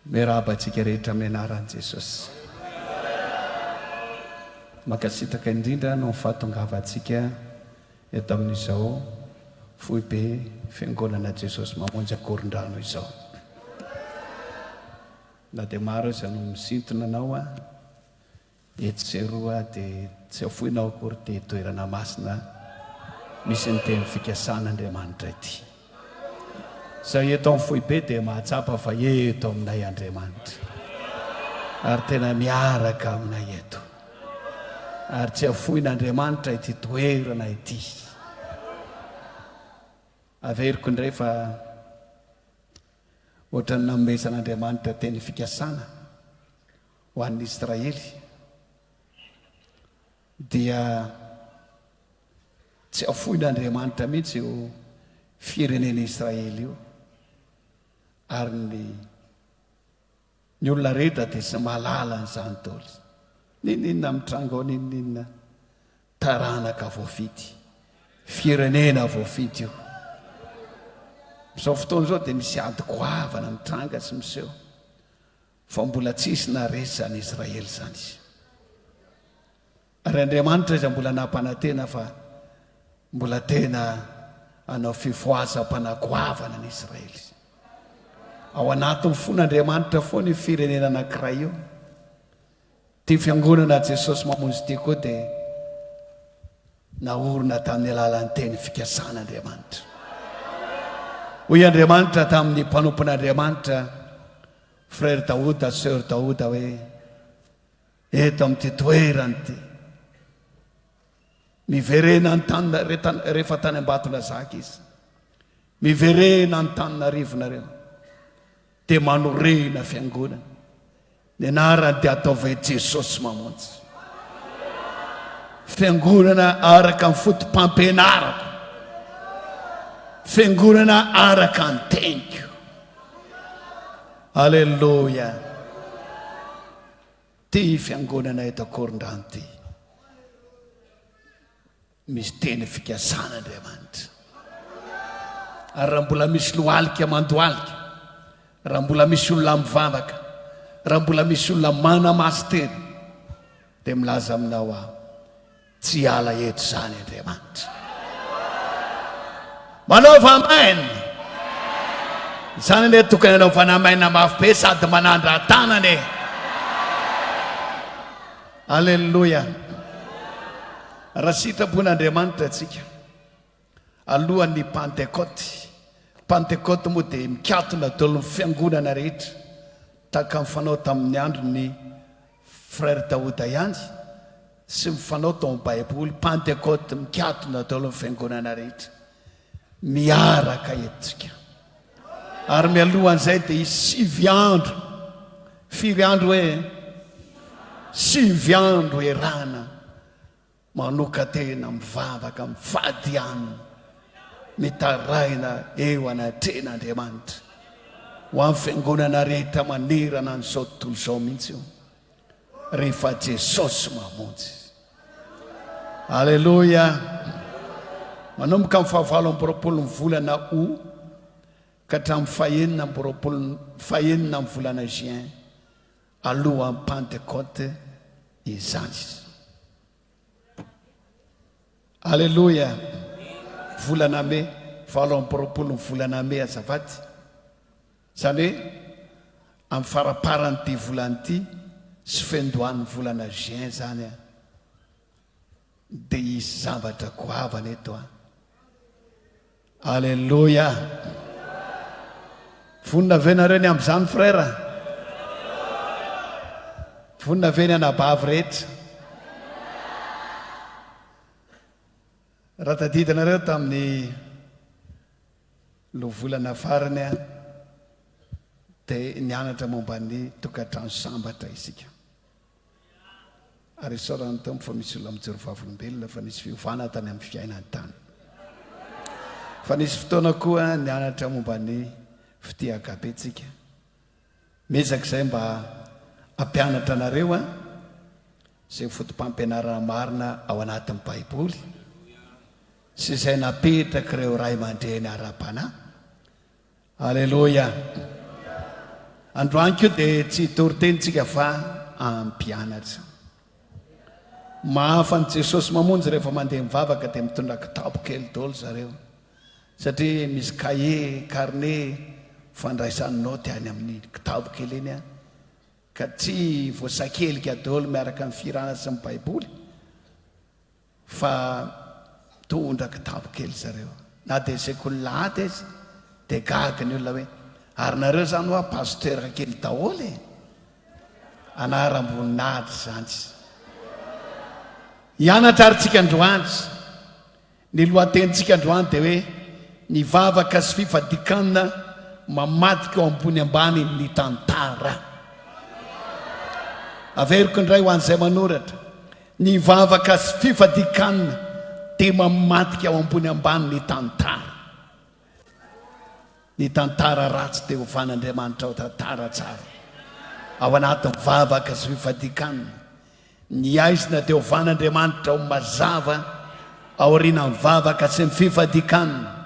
Miarahaba antsika rehetra amin'ny anaran'i Jesosy. Mankasitraka indrindra noho ny fahatongavantsika eto amin'izao foibe Fiangonana Jesosy Mamonjy Ankorondrano izao. Na dia maro aza no misintona anao Etsy sy eroa dia tsy afoinao akory ity toerana masina misy ny teny fikasan'Andriamanitra ity. Izay eto amin'ny foibe dia mahatsapa fa eto aminay Andriamanitra. Ary tena miaraka aminay eto. Ary tsy afoin'Andriamanitra ity toerana ity. Averiko indray fa ohatran'ny nanomezan'Andriamanitra teny fikasana ho an'ny Israely dia tsy afoin'Andriamanitra mihitsy io firenena Israely io ary ny ny olona rehetra dia tsy mahalala an'izany daholo. N'inon'inona mitranga ao n'inon'inona taranaka voafidy, firenena voafidy io. Amin'izao fotoana izao dia misy ady goavana mitranga sy miseho. Fa mbola tsisy naharesy izany Israely izany. Ary Andriamanitra izay mbola nampanantena fa mbola tena hanao fifohazam-panahy goavana ny Israely. Ao anatin'ny fon'Andriamanitra foana io firenena anankiray io. Ity fiangonana Jesosy Mamonjy ity koa dia naorina tamin'ny alalan'ny teny fikasan'Andriamanitra. Hoy Andriamanitra tamin'ny mpanompon'Andriamanitra, Frère Daoda, Soeur Daoda hoe, eto amin'ity toerana ity, miverena Antanina, rehefa tany Ambatondrazaka izy, miverena Antananarivo nareo. Dia manorena fiangonana. Ny anarany dia ataovy hoe Jesosy Mamonjy. Fiangonana araka ny foto-pampianarako. Fiangonana araka ny teniko. Aleloia. Ty fiangonana eto Ankorondrano ty. Misy teny fikasana Andriamanitra. Ary raha mbola misy lohalika mandohalika, raha mbola misy olona mivavaka, raha mbola misy olona manamasy-tena, dia milaza aminao aho, tsy hiala eto izany Andriamanitra. Manaova amen. Izany anie tokony hanaovana amen mafy be sady manandra-tanana e. Aleloia! Raha sitrapon'Andriamanitra antsika, alohan'ny Pantekoty, Pantekoty moa dia mikatona daholo ny fiangonana rehetra, tahaka ny fanao tamin'ny andron'ny Frère Daoda ihany, sy ny fanao tao amin'ny Baiboly, Pantekoty mikatona daholo ny fiangonana rehetra, miaraka eto tsika. Ary mialohan'izay dia hisy sivy andro, firy andro hoe? Sivy andro erana manokan-tena, mivavaka, mifady hanina, mitaraina eo anatrehan'Andriamanitra. Ho an'ny fiangonana rehetra manerana an'izao tontolo izao mihitsy io. Rehefa Jesosy mamonjy. Aleloia! Manomboka amin'ny fahavalo amby roapolo ny volana Août ka hatramin'ny fahenina amby roapolo fahenina amin'ny volana Juin alohan'ny Pentecôte izany. Aleloia! Volana Mey, 28 ny volana Mey azafady. Izany hoe amin'ny faraparan'ity volana ity sy fendohan'ny volana juin izany an, dia hisy zavatra goavana eto an. Aleloia! Vonona ve nareo ny amin'izany frère? Vonona ve ny anabavy rehetra? Raha tadidinareo tamin'ny No volana farany dia nianatra momba ny tokantrano sambatra isika. Ary isaorana ny Tompo fa misy olona mijoro vavolombelona fa nisy fiovana tany amin'ny fiainany tany. Fa nisy fotoana koa nianatra momba ny fitia agape tsika. Miezaka izay mba hampianatra anareo an, izay foto-pampianarana marina ao anatin'ny Baiboly. Sy izay napetrak'ireo ray aman-dreny ara-panahy. Aleloia! Androany koa dia tsy hitory teny tsika fa hampianatra. Mahafa an'i Jesosy mamonjy rehefa mandeha mivavaka dia mitondra kitapo kely daholo zareo satria misy cahier, carnet fandraisany naoty any amin'ny kitapo kely iny an. Ka tsy voasakelika daholo miaraka amin'ny fihirana sy ny baiboly fa mitondra kitapo kely zareo. Na dia sekoly lahady aza dia gaga ny olona hoe ary nareo zany hoa pasteur kely daholo e! Anaram-boninahitra izany. Hianatra ary tsika androany. Ny lohatenintsika androany dia hoe Ny vavaka sy fifadikanina mamadika ao ambony ambany ny tantara. Averiko indray ho an'izay manoratra, ny vavaka sy fifadikanina dia mamadika ao ambony ambany ny tantara. Ny tantara ratsy dia hovan'Andriamanitra ho tantara tsara. Ao anatin'ny vavaka sy fifadian-kanina, ny haizina dia hovan'Andriamanitra ho mazava aorianan'ny vavaka sy ny fifadian-kanina.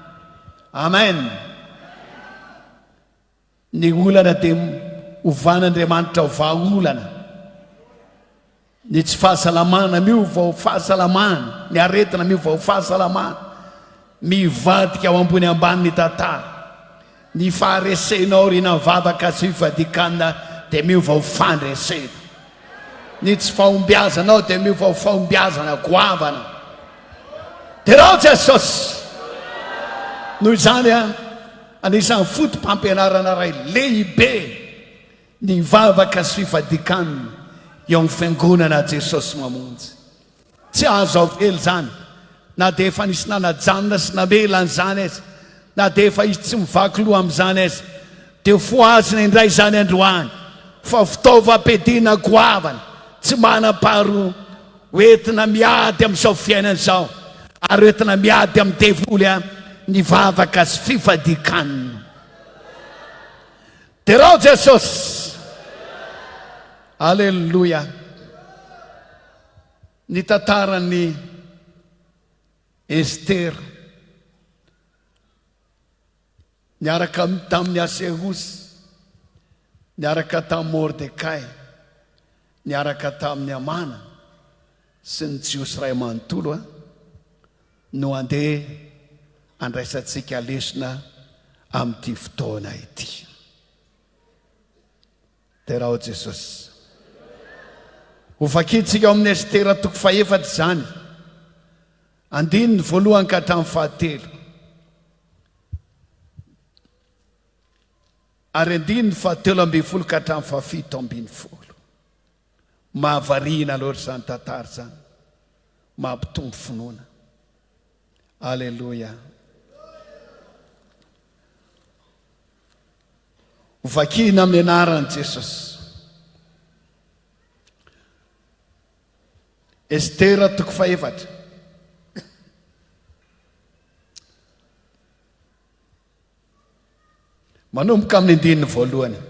Amen! Ny olana dia hovan'Andriamanitra ho vahaolana. Ny tsy fahasalamana miova ho fahasalamana, ny aretina miova ho fahasalamana, mivadika ao ambony ambany ny tantara. Ny faharesena aorianan'ny vavaka sy fifadian-kanina dia miova ho fandresena. Ny tsy fahombiazanao dia miova ho fahombiazana goavana. Derao Jesosy! Noho izany, anisan'ny foto-pampianarana iray lehibe Ny vavaka sy fifadian-kanina eo amin'ny fiangonana Jesosy Mamonjy. Tsy azo avela izany na dia efa nisy nanajanona sy namela an'izany aza, na dia efa hisy tsy mivaky loha amin'izany aza. Dia fohazina indray izany androany fa fitaovam-piadiana goavana tsy manam-paharoa hoentina miady amin'izao fiainana izao ary hoentina miady amin'ny devoly ny vavaka sy fifadian-kanina. Derao Jesosy! Aleloia! Ny tantaran'i Estera niaraka tamin'i Aserosy, niaraka tamin'i Mordekay, niaraka tamin'i Hamana sy ny Jiosy iray manontolo no andeha andraisantsika lesona amin'ity fotoana ity. Derao Jesosy. Hovakintsika ao amin'ny Estera toko fahefatra izany, andininy voalohany ka hatramin'ny fahatelo. Ary andininy fahatelo ambin'ny folo ka hatramin'ny fahafito ambin'ny folo. Mahavariana loatra izany tantara izany. Mampitombo finoana. Aleloia. Hovakina amin'ny anaran'i Jesosy. Estera toko fahefatra. Manomboka amin'ny andininy voalohany.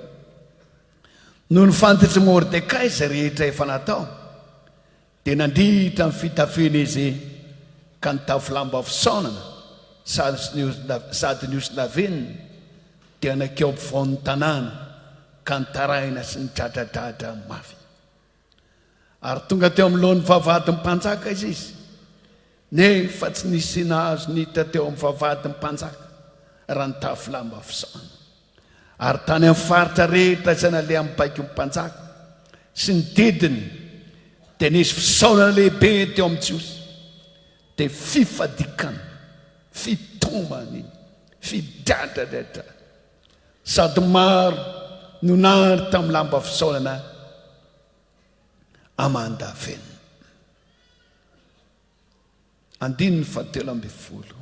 Nony fantatr'i Mordekay izay rehetra efa natao, dia nandritra ny fitafiany izy ka nitafy lamba fisaonana sady nihosin-davenona, dia nankeo ampovoan'ny tanàna ka nitaraina sy nidradradradra mafy. Ary tonga teo anoloan'ny vavahadin'ny mpanjaka izy izy, nefa tsy nisy nahazo niditra teo amin'ny vavahadin'ny mpanjaka raha nitafy lamba fisaonana. Ary tany amin'ny faritra rehetra izay nalehan'ny baikon'ny mpanjaka sy ny didiny, dia nisy fisaonana lehibe teo amin'ny Jiosy, dia fifadikan, fitomaniana, fidradradradra, sady maro no nary tamin'ny lamba fisaonana aman-davenona. Andininy fahatelo ambin'ny folo.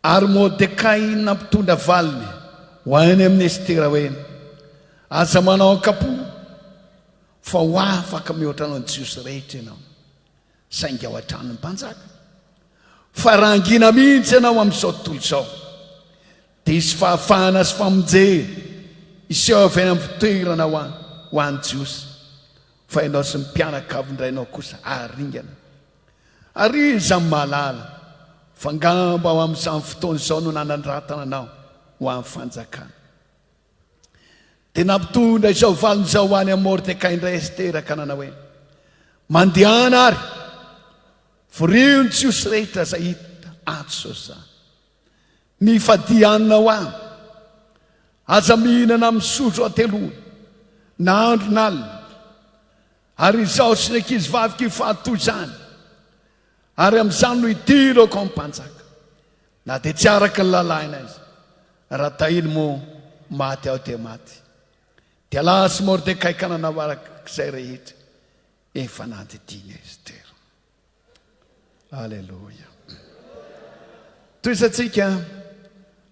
Ary Mordekay nampitondra valiny ho any amin'i Estera hoe, Aza manao ankapo, fa ho afaka mihoatra anao ny Jiosy rehetra ianao, saingy ao an-tranon'ny mpanjaka. Fa raha hangina mihitsy ianao amin'izao tontolo izao, dia hisy fahafahana sy famonjena hiseho avy any amin'ny fitoerana ho ho an'ny Jiosy, fa ianao sy ny mpianakavin-drainao kosa haringana. Ary iza no mahalala fa angamba ho amin'izany fotoana izao no nanandratana anao ho amin'ny fanjakana? Dia nampitondra izao valiny izao ho any amin'i Mordekay indray Estera ka nanao hoe, Mandehana àry, vorio ny Jiosy rehetra izay hita ato Sosa. Mifadia hanina ho ahy. Aza mihinana amin'ny sotro hateloana, na andro na alina. Ary izaho sy ny ankizivaviko hifady toy izany. Ary amin'izany no hidirako amin'ny mpanjaka, na dia tsy araka ny lalàna aza. Raha tahiny moa maty aho dia maty. Dia lasa i Mordekay ka nanao araka izay rehetra efa nandidian'i Estera. Aleloia. Tohizantsika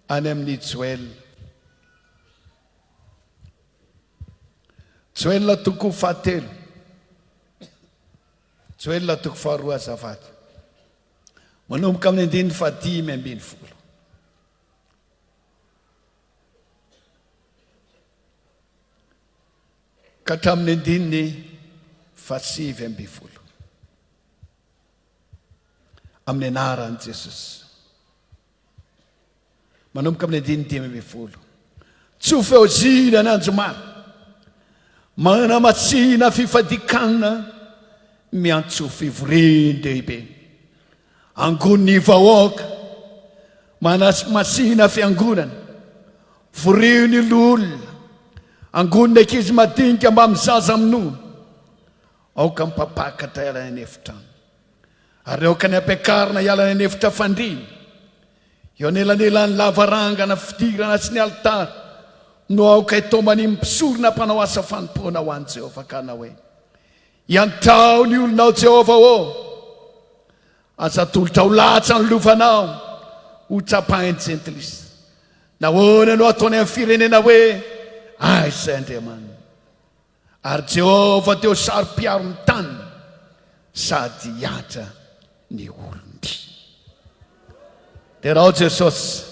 any amin'ny Joela. Joela toko fahatelo. Joela toko faharoa azafady. Manomboka amin'ny andininy fahadimy ambin'ny folo. Ka hatramin'ny andininy fahasivy ambin'ny folo. Amin'ny anaran'i Jesosy. Manomboka amin'ny andininy 15. Tsofy ao zina ny anjomara. Manamatsina fifadikanina miantso fivorian-dehibe. Angonin'ny vahoaka, manasimasina fiangonana, vorio ny loholona, angonin'ny ankizy madinika mbamin'ny zaza minono. Aoka ny mpampakatra hiala any an'efitrano, ary aoka ny ampiakarina hiala any an'efitra fandriana. Eo anelanelan'ny lavarangana fidirana sy ny alitara no aoka hitaoman'ny mpisorona mpanao asa fanompoana ho an'i Jehovah ka hanao hoe, Iantrao ny olonao, Jehovah ô! Aza atolotra ho latsa ny lovanao ho tsapain'ny jentilisa. Nahoana no ataony amin'ny firenena hoe, Aiza ilay Andriamaniny? Ary Jehovah dia ho saro-piaro ny taniny sady hiantra ny olony. Derao Jesosy.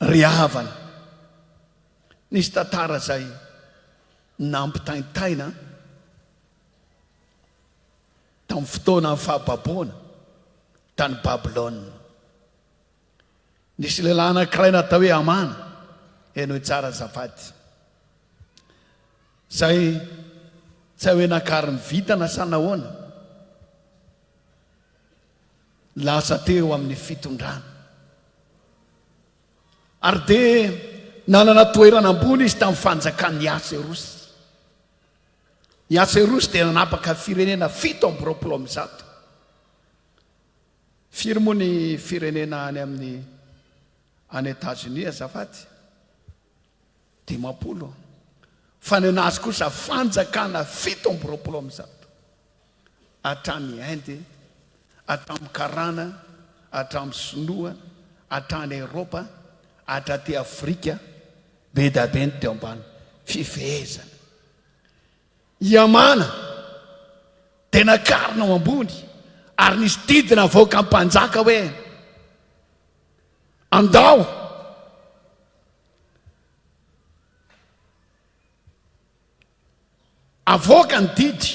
Ry havana, nisy tantara izay nampitaintaina tamin'ny fotoanan'ny fahababoana tany Babylona. Nisy lehilahy anankiray natao hoe Hamana, henoy tsara azafady, izay tsy hay hoe nakarin'ny vintana sa nahoana, lasa teo amin'ny fitondrana. Ary dia nanana toerana ambony izy tamin'ny fanjakan'i Aserosy. I Aserosy dia nanapaka firenena 127. Firy moa ny firenena any amin'ny any Etazonia azafady? 50. Fa ny anazy kosa fanjakana 127. Hatrany Inde, hatramin'ny Karana, hatramin'ny Sinoa, hatrany Eropa, hatraty Afrika, be dia be ny teo ambany fifehezana. I Hamana dia nakarina ho ambony ary nisy didy navoakan'ny mpanjaka hoe, Andao! Avoaka ny didy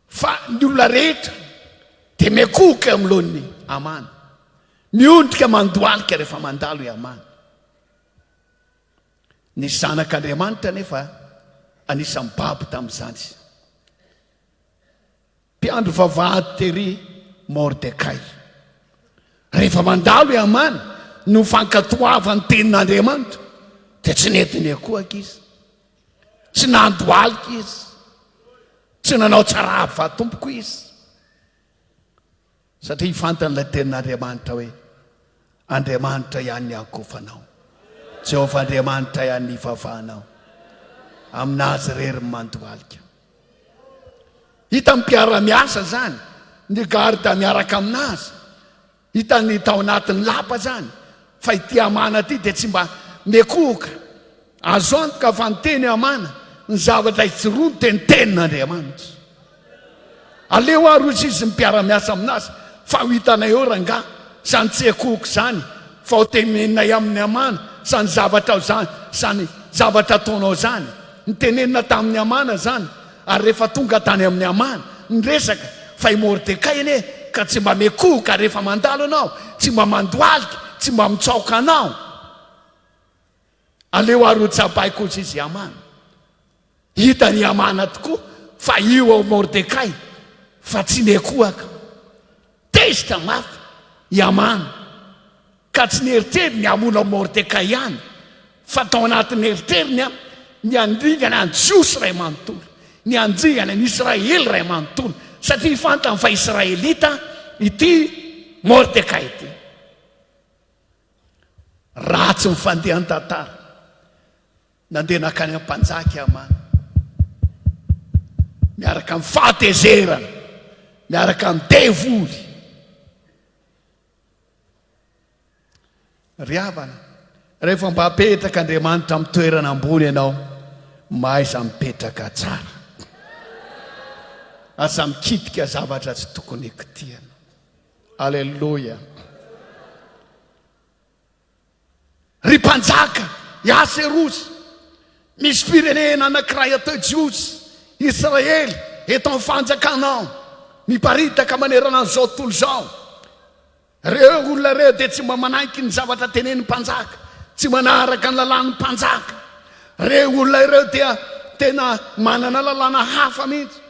fa ny olona rehetra dia miankohoka eo anoloan'i Hamana. Miondrika mandohalika rehefa mandalo i Hamana. Ny zanak'Andriamanitra anefa anisan'ny babo tamin'izany. Mpiandry vavahady tery Mordekay. Rehefa mandalo i Hamana no fankatoavany tenin'Andriamanitra dia tsy nety niankohoka izy. Tsy nandohalika izy. Tsy nanao tsarahaba tompoko izy. Satria fantany ilay tenin'Andriamanitra hoe, Andriamanitra ihany ny ankofanao. Jehovah Andriamanitra ihany ny ivavahanao. Aminazy irery ny mandohalika. Hitan'ny mpiara-miasa izany, ny garde miaraka aminazy. Hitany tao anatin'ny lapa izany fa ity Hamana ity dia tsy mba miekohoka. Azo antoka fa niteny Hamana ny zavatra ijoroany dia ny tenin'Andriamanitra. Aleo ary hozy izy ny mpiara-miasa aminazy fa ho hitanay eo rangahy izany tsy ekohoko izany fa ho teneninay amin'i Hamana izany zavatra izany izany zavatra ataonao izany. Nitenenina tamin'i Hamana izany ary rehefa tonga tany amin'i Hamana ny resaka fa i Mordekay anie ka tsy mba miekohoka rehefa mandalo ianao, tsy mba mandohalika, tsy mba mitsaoka anao. Aleo ary ho tsapaiko hozy izy Hamana. Hitan'i Hamana tokoa fa io ao Mordekay fa tsy nekohaka. Tezitra mafy i Hamana ka tsy nieritreriny ny hamono an'i Mordekay ihany fa tao anatin'ny eritreriny ny handringana ny Jiosy iray manontolo, ny handringana ny Israely iray manontolo satria fantany fa Israelita ity Mordekay ity. Ratsy ny fandehan-tantara. Nandeha nankany amin'ny mpanjaka i Hamana, miaraka amin'ny fahatezerana, miaraka amin'ny devoly. Ry havana, rehefa mba apetraka Andriamanitra amin'ny toerana ambony ianao, mahaiza mipetraka tsara. Aza mikitika zavatra tsy tokony hikitihana. Aleloia. Ry mpanjaka, i Aserosy, misy firenena anankiray atao hoe Jiosy, Israely, eto amin'ny fanjakanao, miparitaka manerana an'izao tontolo izao. Ireo olona ireo dia tsy mba manaiky ny zavatra tenenin'ny mpanjaka, tsy manaraka ny lalàn'ny mpanjaka. Ireo olona ireo dia tena manana lalàna hafa mihitsy.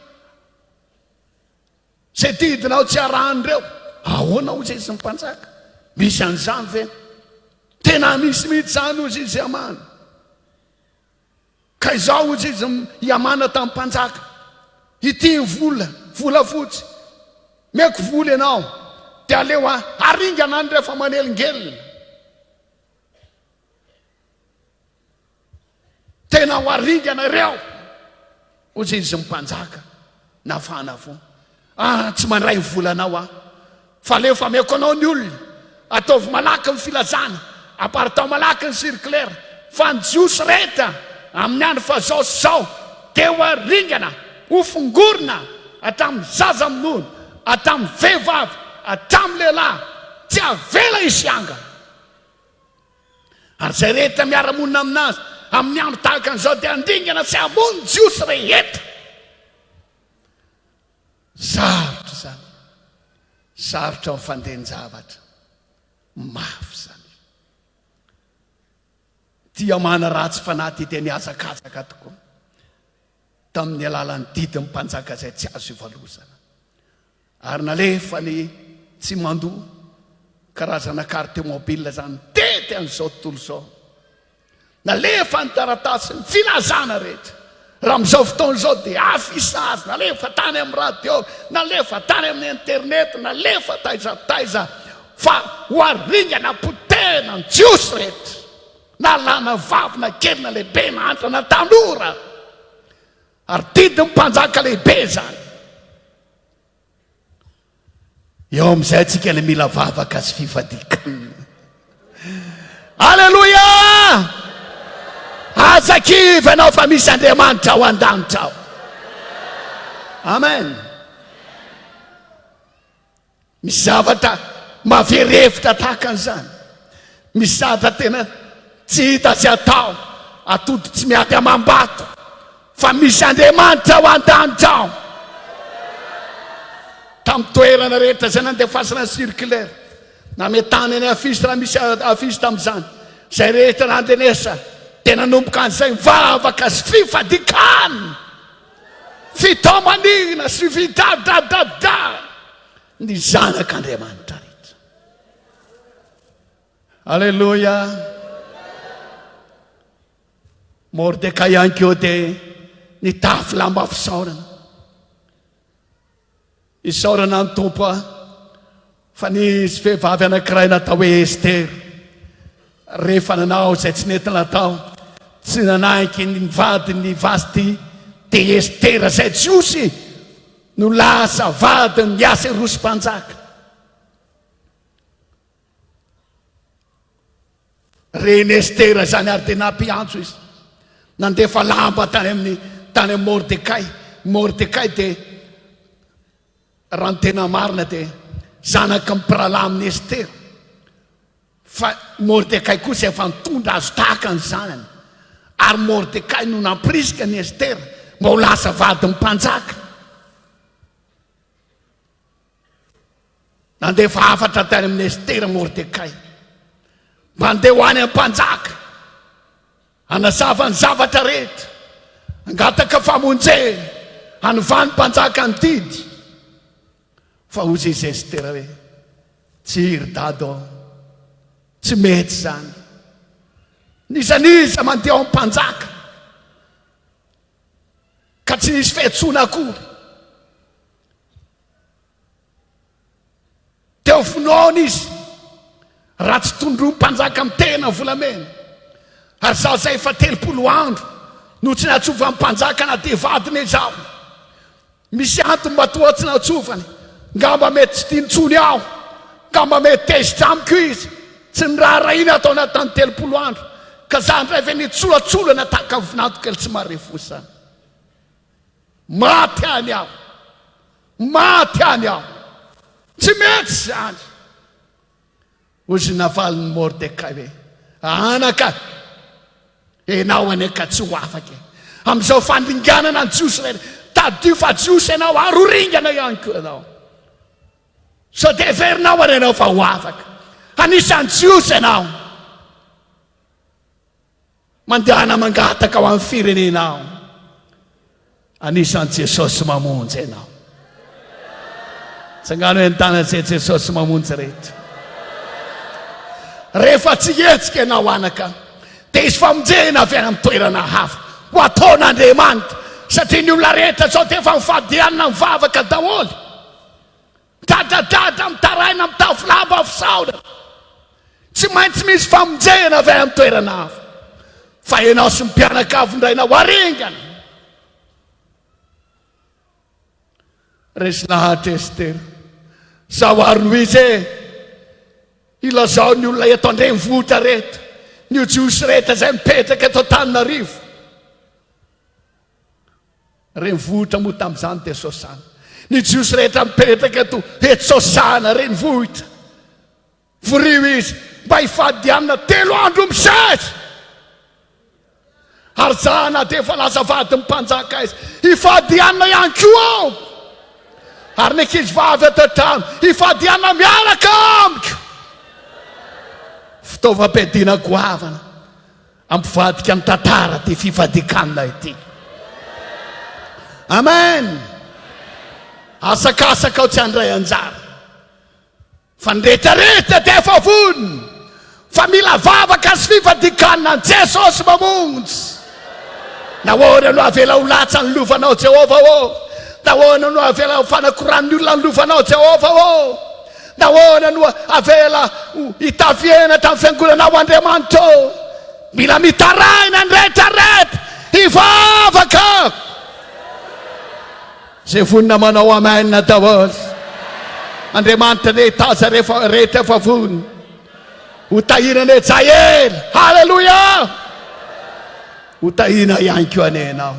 Izay didinao tsy arahan'ireo. Ahoana hozy izy ny mpanjaka? Misy an'izany ve? Tena misy mihitsy izany hozy izy Hamana. Ka izao hozy izy i Hamana tamin'ny mpanjaka. Ity ny vola, volafotsy. Meko vola ianao. Dia aleo haringana any rehefa manelingelina. Tena ho aringana ireo, hoy izy mpanjaka nafana fo. Ah, tsy mandray ny volanao aho, fa aleo fa ameko anao ny olona. Ataovy malaky ny filazana, aparitao malaky ny circulaire, fa ny Jiosy rehetra amin'ny andro fa zao sy zao dia ho aringana, ho fongorina, hatramin'ny zaza minono, hatramin'ny vehivavy, hatramin'ny lehilahy, tsy avela hisy hiangana. Ary izay rehetra miara-monina aminazy amin'ny andro tahaka an'izao dia handringana sy hamono ny Jiosy rehetra. Sarotra izany. Sarotra ny fandehan-javatra. Mafy izany. Ity Hamana ratsy fanahy ity dia nihazakazaka tokoa tamin'ny alalan'ny didin'ny mpanjaka izay tsy azo ivalozana. Ary nalefa ny tsy mandoa karazana carte mobile zany nitety an'izao tontolo izao. Nalefa ny taratasy ny filazana rehetra. Raha amin'izao fotoana izao dia affichage nalefa tany amin'ny radio, nalefa tany amin'ny internet, nalefa taiza taiza fa ho aringana potehina ny jiosy rehetra. Na lahy na vavy na kely na lehibe na antitra na tanora. Ary didin'ny mpanjaka lehibe izany. Eo amin'izay antsika le mila vavaka sy fifadikanina. Aleloia! Aza kivy ianao fa misy Andriamanitra ao an-danitra ao. Amen. Misy zavatra mahavery hevitra tahaka an'izany. Misy zavatra tena tsy hita sy atao, atody tsy miady amam-bato, fa misy Andriamanitra ao an-danitra ao. Tamin'ny toerana rehetra izay nandefasana ny circulaire, nametahana ny affiche raha misy affiche tamin'izany, izay rehetra nandenesa dia nanomboka an'izay mivavaka sy fifadikan. Fitaomanina sy fidadadada ny zanak'Andriamanitra rehetra. Aleloia. Mordekay ihany koa dia nitafy lamba fisaorana. Isaorana ny Tompo a, fa nisy vehivavy anankiray natao hoe Estera, rehefa nanao izay tsy nety natao, tsy nanaiky ny vadiny Vasty, dia Estera izay Jiosy no lasa vadin'i Aserosy mpanjaka. Ren'i Estera izany ary dia nampiantso izy. Nandefa lamba tany amin'ny tany amin'i Mordekay. Mordekay dia raha ny tena marina dia zanaky ny mpirahalahy amin'i Estera. Fa Mordekay kosa efa nitondra azy tahaka ny zanany. Ary Mordekay no nampirisika an'i Estera mba ho lasa vadin'ny mpanjaka. Nandefa hafatra tany amin'i Estera Mordekay mba handeha ho any amin'ny mpanjaka. Hanazava ny zavatra rehetra. Hangataka famonjena. Hanovan'ny mpanjaka ny didy. Fa hoy izy Estera hoe, Tsia ry dada ô, tsy mety izany. N'iza n'iza mandeha ao amin'ny mpanjaka ka tsy nisy fiantsoana akory. Teo vonoana izy raha tsy tondroin'ny mpanjaka amin'ny tehina volamena. Ary izaho izay efa 30 andro no tsy niantsovan'ny mpanjaka na dia vadiny izaho. Misy antony matoa tsy nantsovany. Ngamba mety tsy tiany intsony aho. Ngamba mety tezitra amiko izy. Tsy niraharahiana ato anatin'ny 30 andro. Ka za indray ve nitsolatsolana tahaka ny vinanto kely tsy marefo izany. Maty any aho. Maty any aho. Tsy mety izany. Hoy izy navalin'i Mordekay hoe, Anaka, ianao anie ka tsy ho afaka e! Amin'izao fandringanana ny Jiosy rehetra, tadidio fa Jiosy ianao ary ho ringana ihany koa ianao. Sao dia heverinao ary ianao fa ho afaka. Anisan'ny Jiosy ianao. Mandehana mangataka ho an'ny firenenao. Anisan'i Jesosy mamonjy ianao. Tsangano eny tanana izay Jesosy mamonjy rehetra. Rehefa tsy hihetsika ianao anaka, dia hisy famonjena avy any amin'ny toerana hafa ho ataon'Andriamanitra. Satria ny olona rehetra izao dia efa mifadianina mivavaka daholo. Midadadada, mitaraina, mitafy lamba fisaorana. Tsy maintsy misy famonjena avy any amin'ny toerana hafa. Fa ianao sy ny mpianakavy indray ho aringana. Resy lahatra Estera. Zaho ary Louise e. Ilazao ny olona eto an-drenivohitra rehetra, ny Jiosy rehetra izay mipetraka eto Antananarivo. Renivohitra moa tamin'izany dia Sosana. Ny Jiosy rehetra mipetraka eto eto Sosana, renivohitra. Vorio izy mba hifadianina telo andro misesy. Ary za na dia efa lasa vadin'ny mpanjaka izy, hifadianina ihany koa aho. Ary ny ankizy vavy ato an-trano, hifadianina miaraka amiko. Fitaovam-piadiana goavana. Ampivadika ny tantara ity fifadikanina ity. Amen. Asakasaka aho tsy handray anjara. Fa ny rehetrarehetra dia efa vonona. Fa mila vavaka sy fifadikanina an'i Jesosy mamonjy. Nahoana no avela ho latsa ny lovanao Jehovah ô? Nahoana no avela ho fanakoran'ny olona ny lovanao Jehovah ô? Nahoana no avela ho hitafy henatra ny fiangonanao Andriamanitra ô? Mila mitaraina ny rehetra rehetra hivavaka. Izay vonona manao amen daholo. Andriamanitra anie hitaza rehefa rehetra efa vonona. Ho tahiana anie Jael. Haleloia! Ho tahiana ihany koa anie ianao.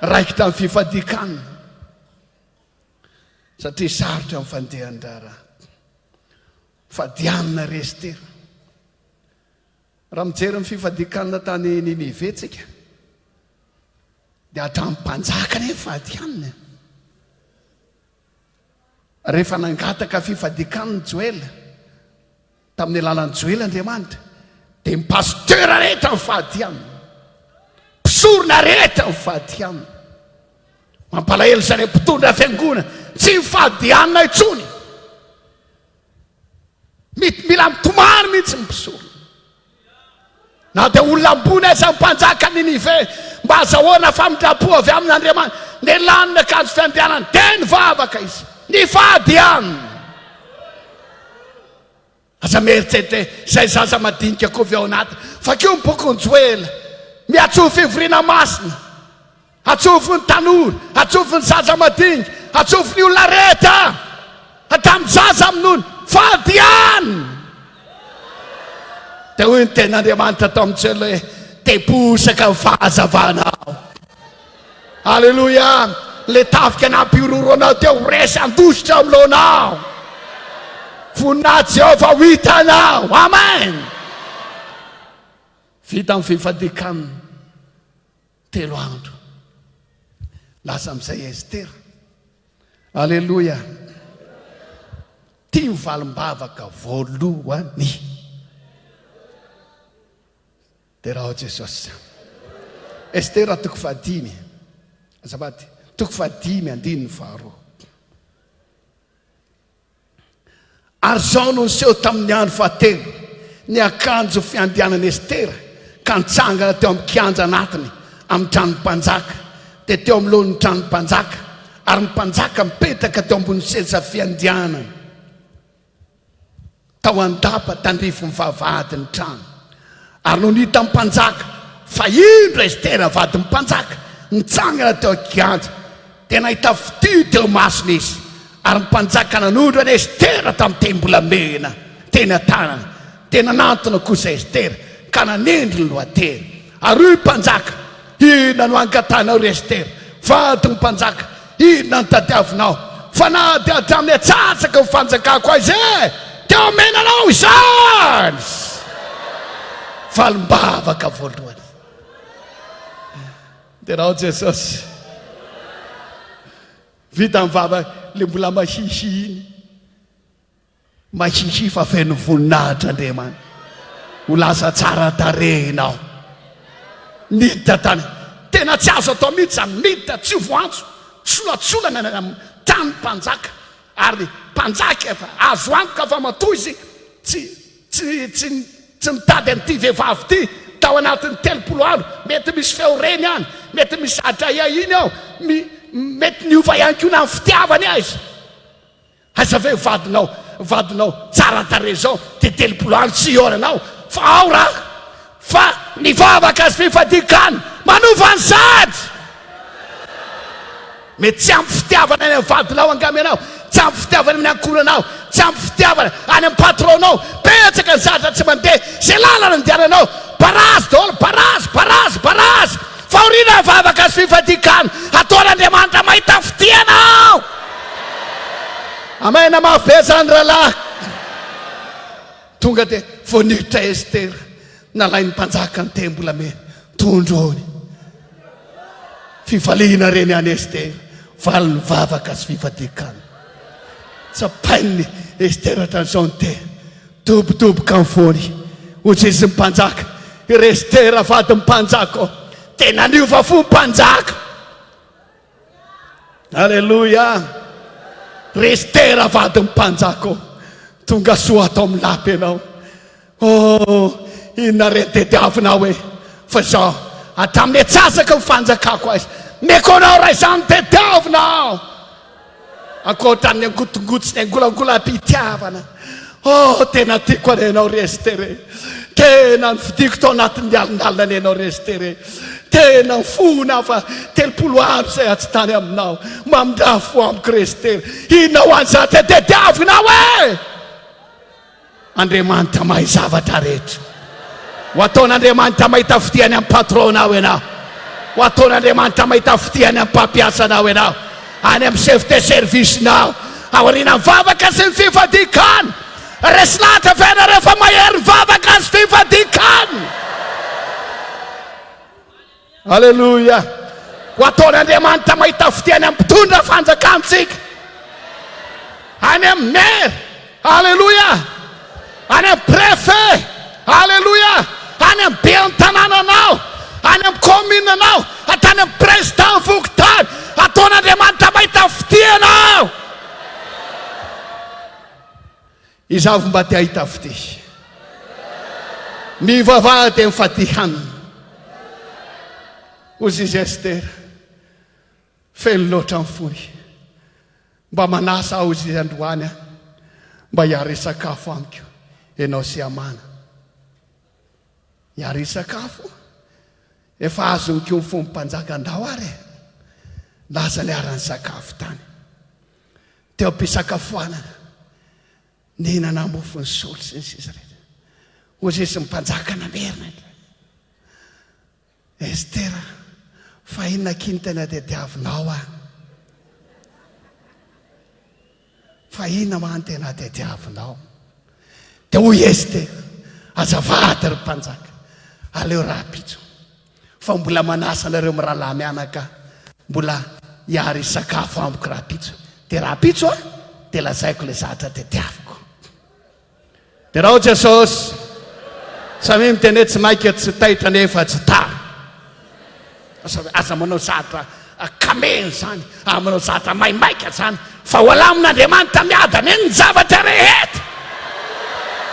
Raikitra amin'ny fifadian-kanina. Satria sarotra ny fandehan-draharaha. Fadianina ry Estera. Raha mijery ny fifadian-kanina tany Ninive tsika, dia hatramin'ny mpanjaka anie nifady hanina. Rehefa nangataka fifadian-kanina Joela, tamin'ny alalan'i Joela Andriamanitra, dia ny pasteur rehetra nifady hanina. Mpisorona rehetra nifady hanina. Mampalahelo zareo mpitondra fiangonana tsy mifady hanina intsony. Mila mitomany mihitsy ny mpisorona. Na dia olona ambony aza ny mpanjaka Ninive, mba azahoana famindram-po avy amin'Andriamanitra. Nelany ny akanjo fiandrianany, dia nivavaka izy. Nifady hanina. Aza mieritreritra hoe izay zaza madinika koa avy ao anaty. Vakio ny bokin'i Joela. Miantsoa fivoriana masina. Atsofo ny tanora, atsofo ny zaza madinika, atsofo ny olona rehetra, hatramin'ny zaza minono. Fady ihany! Dia hoy ny tenin'Andriamanitra tao amin'i Joela hoe, Tebosaka ny fahazavanao. Aleloia! Le tafika nampihorohoro anao teo ho resy handositra ao anoloanao. Voninahitry Jehovah ho hitanao. Amen! Vita ny fifadian-kanina 3 andro. Lasa amin'izay Estera. Aleloia! Tia ny valim-bavaka voalohany. Derao Jesosy. Estera toko fahadimy. Azafady, toko fahadimy andininy faharoa. Ary izao no niseho tamin'ny andro fahatelo, niakanjo fiandianan'i Estera ka nitsangana teo amin'ny kianja anatiny amin'ny tranon'ny mpanjaka, dia teo anoloan'ny tranon'ny mpanjaka, ary ny mpanjaka mipetraka teo ambony seza fiandianana. Tao an-dapa tandrifin'ny vavahadin'ny trano. Ary nony hitan'ny mpanjaka fa indro Estera vadin'ny mpanjaka nitsangana teo an-kianja, dia nahita fitia teo imasony izy. Ary ny mpanjaka nanondro an'i Estera tamin'ny tehim-bolamena teny an-tanany. Dia nanantona kosa Estera ka nanendry ny lohateny. Ary hoy ny mpanjaka, Inona no angatahinao, ry Estera, vadin'ny mpanjaka? Inona no tadiavinao? Fa na dia hatramin'ny atsatsaky ny fanjakako aiza e, dia omena anao izany! Valim-bavaka voalohany. Derao Jesosy. Vita ny vava, le mbola mahihihy iny. Mahihihy fa feno voninahitra Andriamanitra. Ho lasa tsara tarehy ianao. Miditra tany. Tena tsy azo atao mihitsy izany. Miditra tsy ho voantso. Solatsolana any amin'ny tany mpanjaka. Ary mpanjaka efa azo antoka fa matoa izy tsy tsy tsy tsy nitady an'ity vehivavy ity tao anatin'ny 30 andro. Mety misy feo reny any. Mety misy zavatra ahiahiany ao. Mi, mety niova ihany koa na ny fitiavany aza. Aiza ve vadinao vadinao tsara tarehy zao de 30 andro tsy hihaonanao fa ao raha fa ny vavaka sy fifadian-kanina manova ny sady mety tsy ampy fitiavana any amin'ny vadinao angamba ianao tsy ampy fitiavana amin'ny ankohonanao tsy ampy fitiavana any amin'ny patron-nao betsaka ny zavatra tsy mandeha izay lalana andehananao barazy daholo barazy barazy barazy Fahoriana, vavaka sy fifadian-kany hataon'Andriamanitra mahita fitia anao. Amen, mafy be zany rahalahy. Tonga dia vao niditra Estera, nalain'ny mpanjaka ny tehim-bolamena, tondrony. Fifaliana reny any Estera, valin'ny vavaka sy fifadian-kany. Tsapain'ny Estera hatramin'izao ny tehiny. Dobodoboka ny fony, hoy Jezy Mpanjaka, I Estera vadin'ny mpanjaka ô, tena niova fo mpanjaka. Aleloia! Ry Estera vadin'ny mpanjaka ô, tonga soa ato amin'ny lapa ianao. Oh, inona re ny tediavinao e? Fa izao, hatramin'ny antsasaky ny fanjakako aiza, meko anao raha izany tediavinao. Ankoatra ny angotingoty sy ny angolangolam-pitiavana. Oh, tena tiako anie ianao ry Esther e. Tena nifidiko tao anatin'ny alinalina anie ianao ry Esther e. Tena nifona aho fa 30 andro izay aho tsy tany aminao. Mamindrà fo amiko ry Esther. Inona ho an'izany tadiavinao e? Andriamanitra mahay zavatra rehetra. Ho ataon'Andriamanitra mahita fitia any amin'ny patron-nao ianao. Ho ataon'Andriamanitra mahita fitia any amin'ny mpampiasa anao ianao. Any amin'ny chef de service-nao. Aorian'ny vavaka sy ny fifadian-kanina. Resy lahatra ve ianareo fa mahery ny vavaka sy fifadian-kanina? Aleloia! Ho ataon'Andriamanitra mahita fitia any amin'ny mpitondra fanjakantsika, any amin'ny maire, aleloia, any amin'ny préfet, aleloia, any amin'ny ben'ny tanànanao, any amin'ny commune-nao, hatrany amin'ny président fokontany, ataon'Andriamanitra mahita fitia ianao. Izaho mba te hahita fitia. Mivavaha dia mifadia hanina. Hoy izy Estera, feno loatra ny fony. Mba manasa aho izy androany aho, mba hiara-hisakafo amiko ianao sy Hamana. Hiara-hisakafo? Efa azony koa ny fon'ny mpanjaka andao ary e. Lasa niara-nisakafo tany. Teo am-pisakafoanana, nihinana mofo ny solo sy ny sisa rehetra. Hoy izy ny mpanjaka namerina indray. Estera, fa inona akia ny tena tediavinao ah? Fa inona ma ny tena tediavinao? Dia hoy Estera, azafady ry mpanjaka, aleo rahampitso. Fa mbola manasa anareo mirahalahy mianaka mbola hiary hisakafo amiko rahampitso. Dia rahampitso a, dia lazaiko ilay zatra tediaviko. Derao Jesosy. Samia miteny hoe tsy maika, tsy taitra nefa tsy tara. Aza manao zatra kamena izany, aza manao zatra maimaika izany, fa ho alamin'Andriamanitra miadana eny ny zavatra rehetra.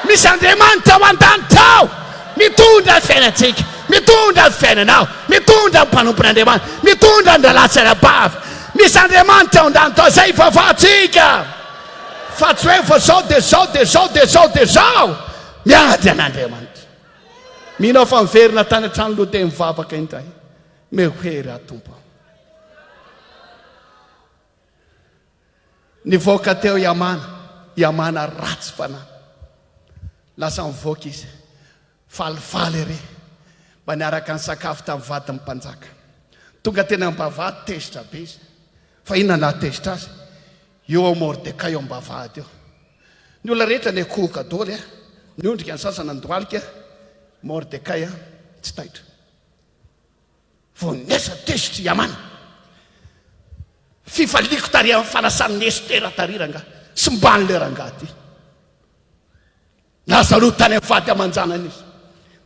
Misy Andriamanitra ao an-danitra ao, mitondra ny fiainantsika, mitondra ny fiainanao, mitondra ny mpanompon'Andriamanitra, mitondra ny rahalahy sy anabavy. Misy Andriamanitra ao an-danitra ao, izay ivavahantsika. Fa tsy hoe fa zao dia zao dia zao dia zao dia zao. Miady an'Andriamanitra. Mino aho fa miverina tany an-trano aloha dia mivavaka indray. Meo hery aho Tompo. Nivoaka teo i Amana, i Amana ratsy fanahy. Lasa nivoaka izy. Falifaly ery mba niaraka nisakafo tamin'ny vadin'ny mpanjaka. Tonga teny am-bavahady tezitra be izy. Fa inona nahatezitra azy? Eo ao Mordekay eo am-bavahady eo. Ny olona rehetra niankohoka daholo, niondrika ny sasany nandohalika, Mordekay tsy taitra. Vao niasa tezitra i Hamana. Fifaliako tary amin'ny fanasan'i Estera tary rangahy. Simban'ilay rangahy ity. Lazaro tany amin'ny vady aman-janany izy.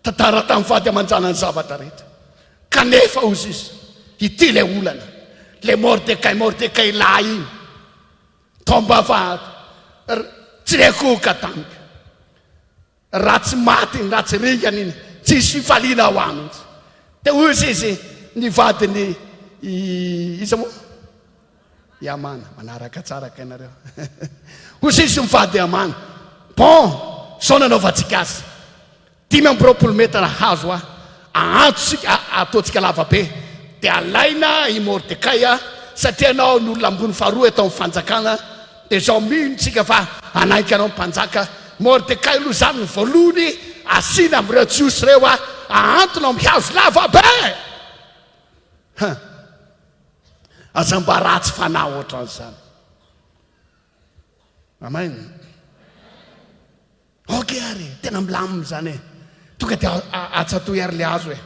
Tantara tamin'ny vady aman-janany zavatra rehetra. Kanefa hozy izy, ity ilay olana. Ilay Mordekay, Mordekay lahy iny. Tao am-bavahady. Tsy rekoka tamiko. Raha tsy maty iny, raha tsy ringana iny, tsy hisy fifaliana ao aminy mihitsy. Dia hozy izy, ny vadiny, iza moa? I Hamana, manaraka tsara kay nareo. Hoy izy mivady Hamana, bon, zao nanaovantsika azy. 25 metatra hazo a, ahantsika, ataontsika lava be, dia alaina i Mordekay a, satria ianao ny olona ambony faharoa eto amin'ny fanjakana, dia zao mino tsika fa hanaiky anao ny mpanjaka. Mordekay aloha izany ny voalohany asiana amin'ireo Jiosy ireo a, ahantona amin'ny hazo lava be. Ha. Aza mba ratsy fanahy ohatran'izany. Amen. Ok ary, tena milamina izany e. Tonga dia atsatoy ary le hazo e.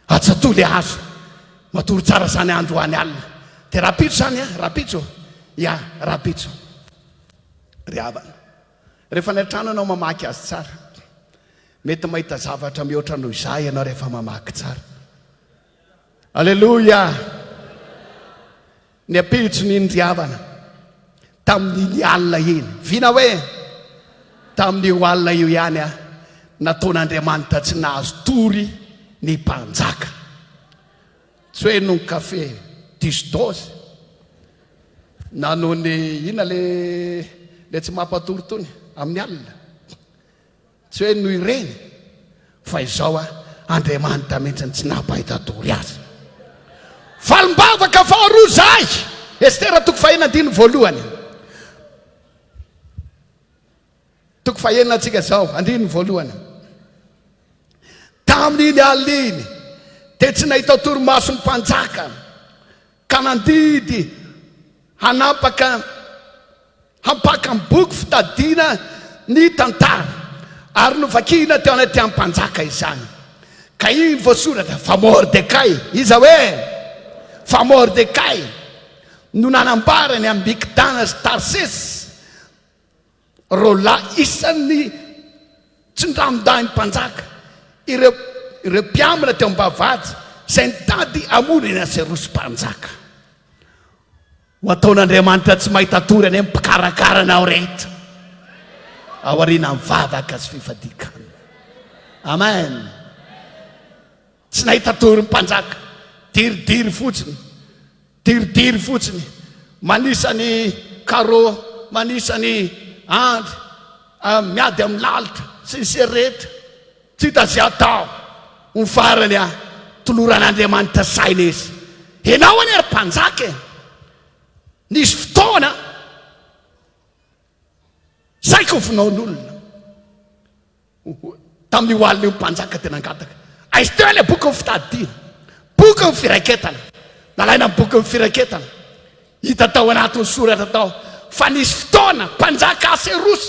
Atsatoy le hazo. Matory tsara izany androany alina. Dia rahampitso izany a, rahampitso. Ya, rahampitso. Ry havana. Rehefa any an-trano ianao mamaky azy tsara. Mety mahita zavatra mihoatra noho izaho ianao rehefa mamaky tsara. Aleloia! Ny ampitson'iny ry havana, tamin'iny alina iny, vina hoe tamin'io alina io ihany a, nataon'Andriamanitra tsy nahazo tory ny mpanjaka. Tsy hoe noho ny kafe diso dose, na noho ny inona le le tsy mampatory tony amin'ny alina. Tsy hoe noho ireny fa izao a, Andriamanitra mihitsy no tsy nampahita tory azy. Valim-bavaka faharoa izay! Estera toko fahenina andininy voalohany. Toko fahenina antsika izao, andininy voalohany. Tamin'iny alina iny dia tsy nahita torimaso ny mpanjaka ka nandidy hanapaka Hampaka ny boky fitadiana ny tantara, ary novakina teo anatrehan'ny mpanjaka izany. Ka iny voasoratra fa Mordekay, iza hoe? Fa Mordekay no nanambara ny amin'i Bigtana sy Tarsesy, ireo lahy isan'ny tsindranondahin'ny mpanjaka, ireo ireo mpiambina teo am-bavahady izay nitady hamono an'i Aserosy mpanjaka. Ho ataon'Andriamanitra tsy mahita tory anie ny mpikarakara anao rehetra aorianan'ny vavaka sy fifadian-kanina. Amen. Tsy nahita tory ny mpanjaka. Diridiry fotsiny. Diridiry fotsiny. Manisa ny carreau, manisa ny andry, ah, miady amin'ny lalitra sy ny sery rehetra. Tsy hita izay atao. Ho farany a, toloran'Andriamanitra saina izy. Ianao anie ry mpanjaka e! Nisy fotoana saika ho vonoan'olona. Tamin'io alina io mpanjaka dia nangataka. Aiza teo ilay bokin'ny fitadidiana? Bokin'ny firaiketana. Nalaina ny bokin'ny firaketana. Hita tao anatin'ny soratra tao fa nisy fotoana mpanjaka Aserosy,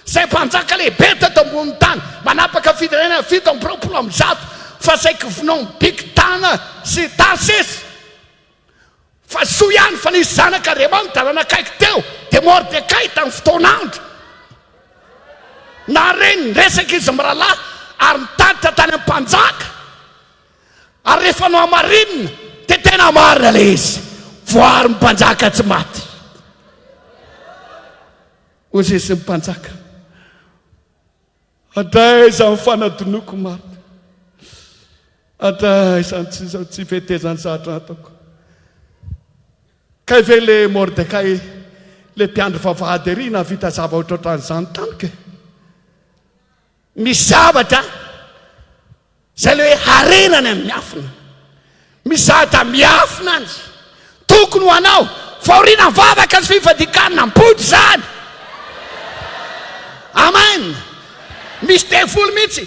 izay mpanjaka lehibe teto ambonin'ny tany, manapaka firenena 127, fa saiky vonoin'i Bigtana sy Tarsesy. Fa soa ihany fa nisy zanak'Andriamanitra nanakaiky teo, dia Mordekay tamin'ny fotoan'andro. Nahare ny resaka izy mirahalahy. Ary nitatitra tany amin'ny mpanjaka. Ary rehefa nohamarinina dia tena marina ilay izy. Voary ny mpanjaka tsy maty. Hoy izy ny mpanjaka, Hatraiza ny fanadinoako marina? Hatraiza ny tsy tsy fetezan'ny zatra nataoko? Kay ve le Mordekay le mpiandry vavahady ery nahavita zavatra ohatran'izany tamiko e? Misy zavatra izay ilay hoe harena any amin'ny miafina. Misy zavatra miafina any. Tokony ho anao. Fahoriana vavaka sy fifadian-kanina mipoitra izany. Amen. Misy devoly mihitsy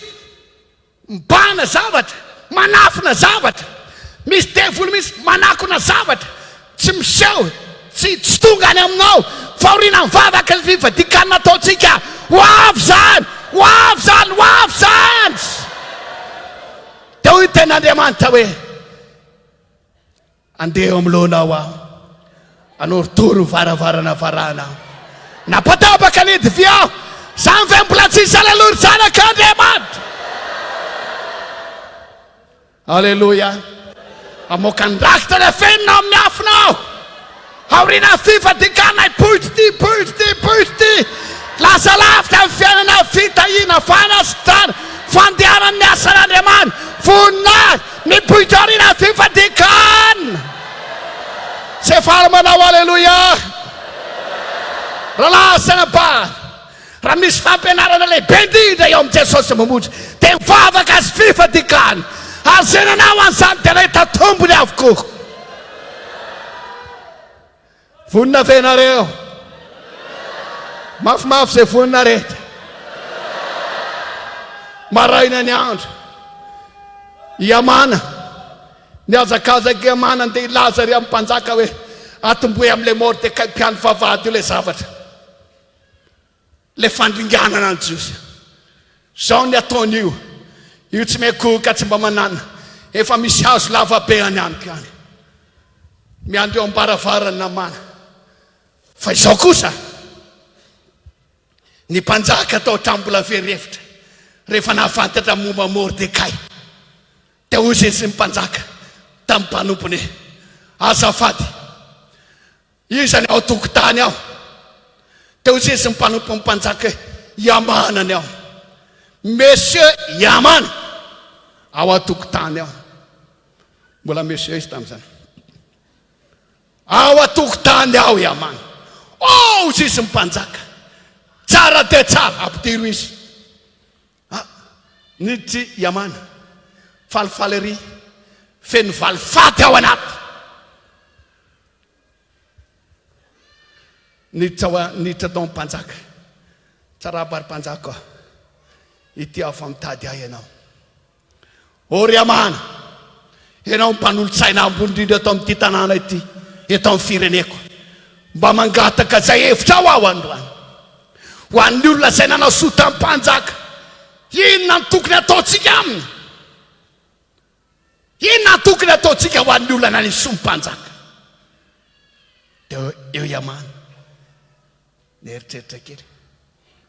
Mibahana zavatra, manafina zavatra. Misy devoly mihitsy manakona zavatra, tsy miseho, tsy tsy tonga any aminao. Fahoriana mivavaka ny fivadikan ataontsika. Ho avy izany, ho avy izany, ho avy izany. Dia hoy ny tenin'Andriamanitra hoe. Andeha eo amloanao aho, hanorotoro varavarana varahana aho. Nampatapaka ny hidivy aho, zany ve mbola tsisy aleloia ry zanak'Andriamanitra? Aleloia. Hamoaka ny rakitra ny afenina ao amin'ny afina aho. Aorianan'ny fifadian-kanina hipoitra ity, hipoitra ity, hipoitra ity. Lasa lavitra ny fiainana, fitahiana, fanasitrana, fandehanan'ny asan'Andriamanitra, voninahitra, mipoitra aorianan'ny fifadian-kanina. Izay faly manao aleloia. Rahalahy sy anabavy, raha misy fampianarana lehibe indrindra eo amin'i Jesosy Mamonjy, dia mivavaka sy fifadian-kanina. Ary izay nanao an'izany dia nahita tombony avokoa. Vonona ve nareo? Mafimafy izay vonona rehetra. Maraina ny andro. I Hamana, nihazakazaka i Hamana andeha hilaza ry amin'ny mpanjaka hoe atombohy amin'ilay Mordekay mpiandry vavahady io ilay zavatra. Ilay fandringanana ny Jiosy. Izao ny ataon'io. Io tsy miankohoka tsy mba manana. Efa misy hazo lava be any amiko any. Miandry eo am-baravarany namana. Fa izao kosa, ny mpanjaka tao hatramin'ny mbola very hevitra rehefa nahafantatra momba Mordekay. Dia hoy izy ny mpanjaka tamin'ny mpanompony, Azafady, Iza ny ao an-tokotany ao? Dia hoy izy ny mpanompon'ny mpanjaka hoe, I Hamana ny ao. Monsieur i Hamana ao an-tokotany ao. Mbola monsieur izy tamin'izany. Ao an-tokotany ao i Hamana. Oh, hoy izy ny mpanjaka. Tsara dia tsara, ampidiro izy. Ah, niditra i Hamana, falifaly ery, feno valifaty ao anaty. Niditra ao niditra tao amin'ny mpanjaka. Tsaraba ry mpanjaka ô. Ity aho fa mitady ahy ianao. Ô ry Hamana, ianao mpanolotsaina ambony indrindra eto amin'ity tanàna ity, eto amin'ny fireneko. Mba mangataka izay hevitrao aho androany. Ho an'ny olona izay nanao soa tamin'ny mpanjaka, inona no tokony hataontsika aminy? Inona no tokony hataontsika ho an'ny olona naneso ny mpanjaka? Dia eo i Hamana, nieritreritra kely,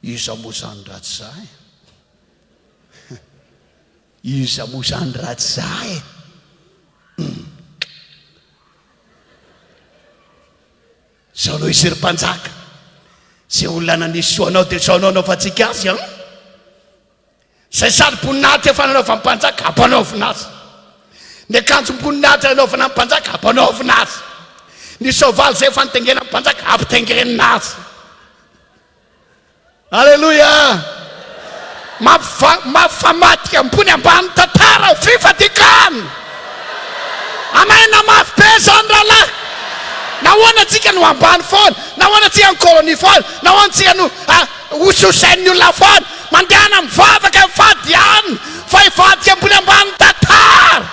Iza moa izany raha tsy izaho e? Iza moa izany raha tsy izaho e? Izao no izy ry mpanjaka, izay olona naneso anao dia izao no anaovantsika azy an! Izay saroboninahitra efa nanaovan'ny mpanjaka, ampanaovina azy. Ny akanjom-boninahitra nanaovana ny mpanjaka, ampanaovina azy. Ny soavaly izay efa nitaingenan'ny mpanjaka, ampitaingenina azy. Aleloia! Mampifa, mampifamadika ambony ambany tantara ho fifadikan. Amen, mafy be izany rahalahy. Nahoana tsika no ambany foana? Nahoana tsika no colonie foana? Nahoana tsika no ah, Hososain'ny olona foana. Mandehana mivavaka mifady ihany fa hivadika ambony ambany tantara.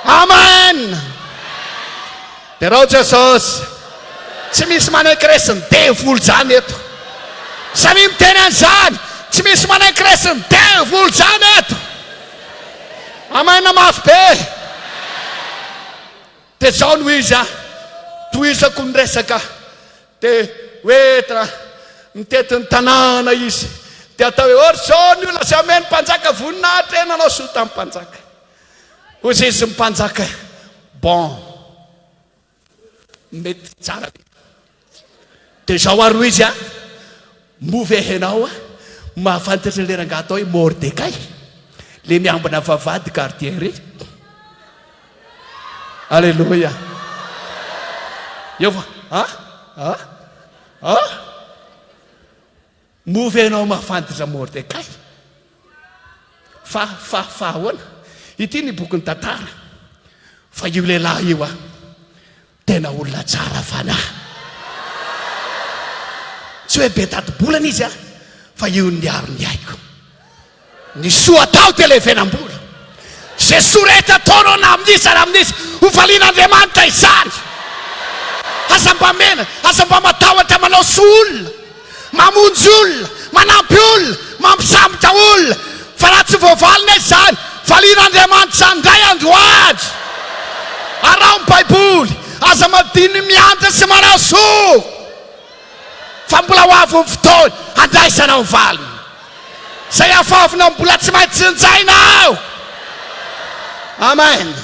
Amen. Derao Jesosy. Tsy misy manaiky resin'ny devoly zany eto. Samia miteny an'izany. Tsy misy manaiky resin'ny devoly zany eto. Amen mafy be. Dia zao no izy a. Tohizako ny resaka. Dia hoe tra, mitety ny tanàna izy. Dia atao hoe, Or izao ny olona izay omen'ny mpanjaka voninahitra e, nanao soa tamin'ny mpanjaka. Hoy izy ny mpanjaka, Bon, mety tsara be. Dia izao ary hoy izy a, Moa ve ianao mahafantatra ilay rangahy atao hoe Mordekay, ilay miambina vavahady gardien ireny? Aleloia. Eo fa, ah, ah, ah. Moa ve ianao mahafantatra Mordekay? Fa, fa, fa ahoana? Ity ny bokin'ny tantara. Fa io lehilahy io ah, tena olona tsara fanahy. Tsy hoe be tati-bolana izy ah, fa io niaro ny aiko. Ny soa atao dia levenam-bola. Izay soa rehetra ataonao na amin'iza na amin'iza, ho valian'Andriamanitra izany. Aza mba mena, aza mba matahotra manao soa olona, mamonjy olona, manampy olona, mampisambotra olona. Fa raha tsy voavalina izany, valian'Andriamanitra izany indray andro any. Araho ny Baiboly, aza madino ny miantra sy manao soa. Fa mbola ho avy ny fotoana handraisanao ny valiny. Izay afafina mbola tsy maintsy tsinjaina ao. Amen.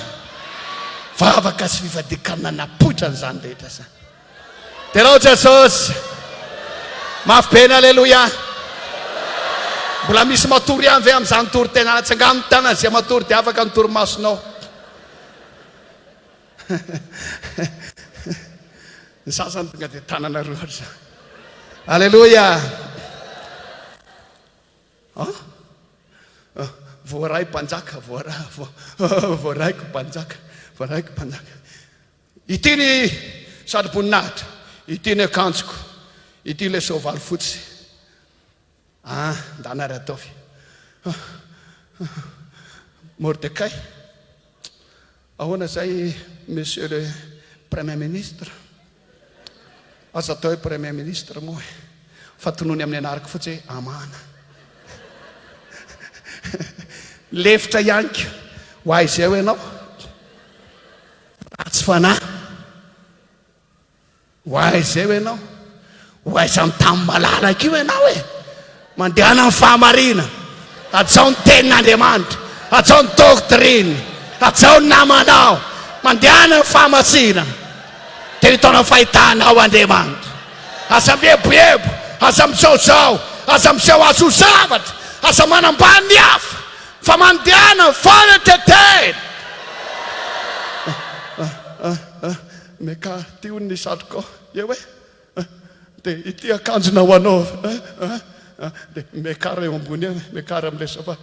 Vavaka sy fifadian-kanina napoitra an'izany rehetra izany. Derao Jesosy. Mafy be ny aleloia. Mbola misy matory ihany ve amin'izany toritena? Atsangano ny tanana izay matory dia afaka ny torimasonao. Ny sasany tonga dia tanana roa ary izany. Aleloia! Ah? Ah, voaray mpanjaka, voaray, voaraiko mpanjaka, voaraiko mpanjaka. Ity ny satroboninahitra, ity ny akanjoko, ity ilay soavaly fotsy. Ah, ndana ary ataovy. Mordekay, ahoana izay monsieur le premier ministre? Aza atao hoe premier ministre moa e, fa tonony amin'ny anarako fotsy hoe Amana. Lefitra ihany ko, ho aiza eo ianao? Ratsy fanahy. Ho aiza eo ianao? Ho aiza amin'ny tany malalaka io ianao e? Mandehana amin'ny fahamarina. Hajao ny tenin'Andriamanitra. Hajao ny doctrine. Hajao ny namanao. Mandehana amin'ny fahamasinana. Dia hitaona ny fahitanao Andriamanitra. Aza mieboebo, aza mizaozao, aza miseho azy ho zavatra, aza manambany ny hafa, fa mandehana amin'ny fanetren-tena. Meka, ty hono ny satrokao. Eo e! Dia ity akanjonao anaovy. Dia miakara eo ambony eo, miakara amin'ilay sofa.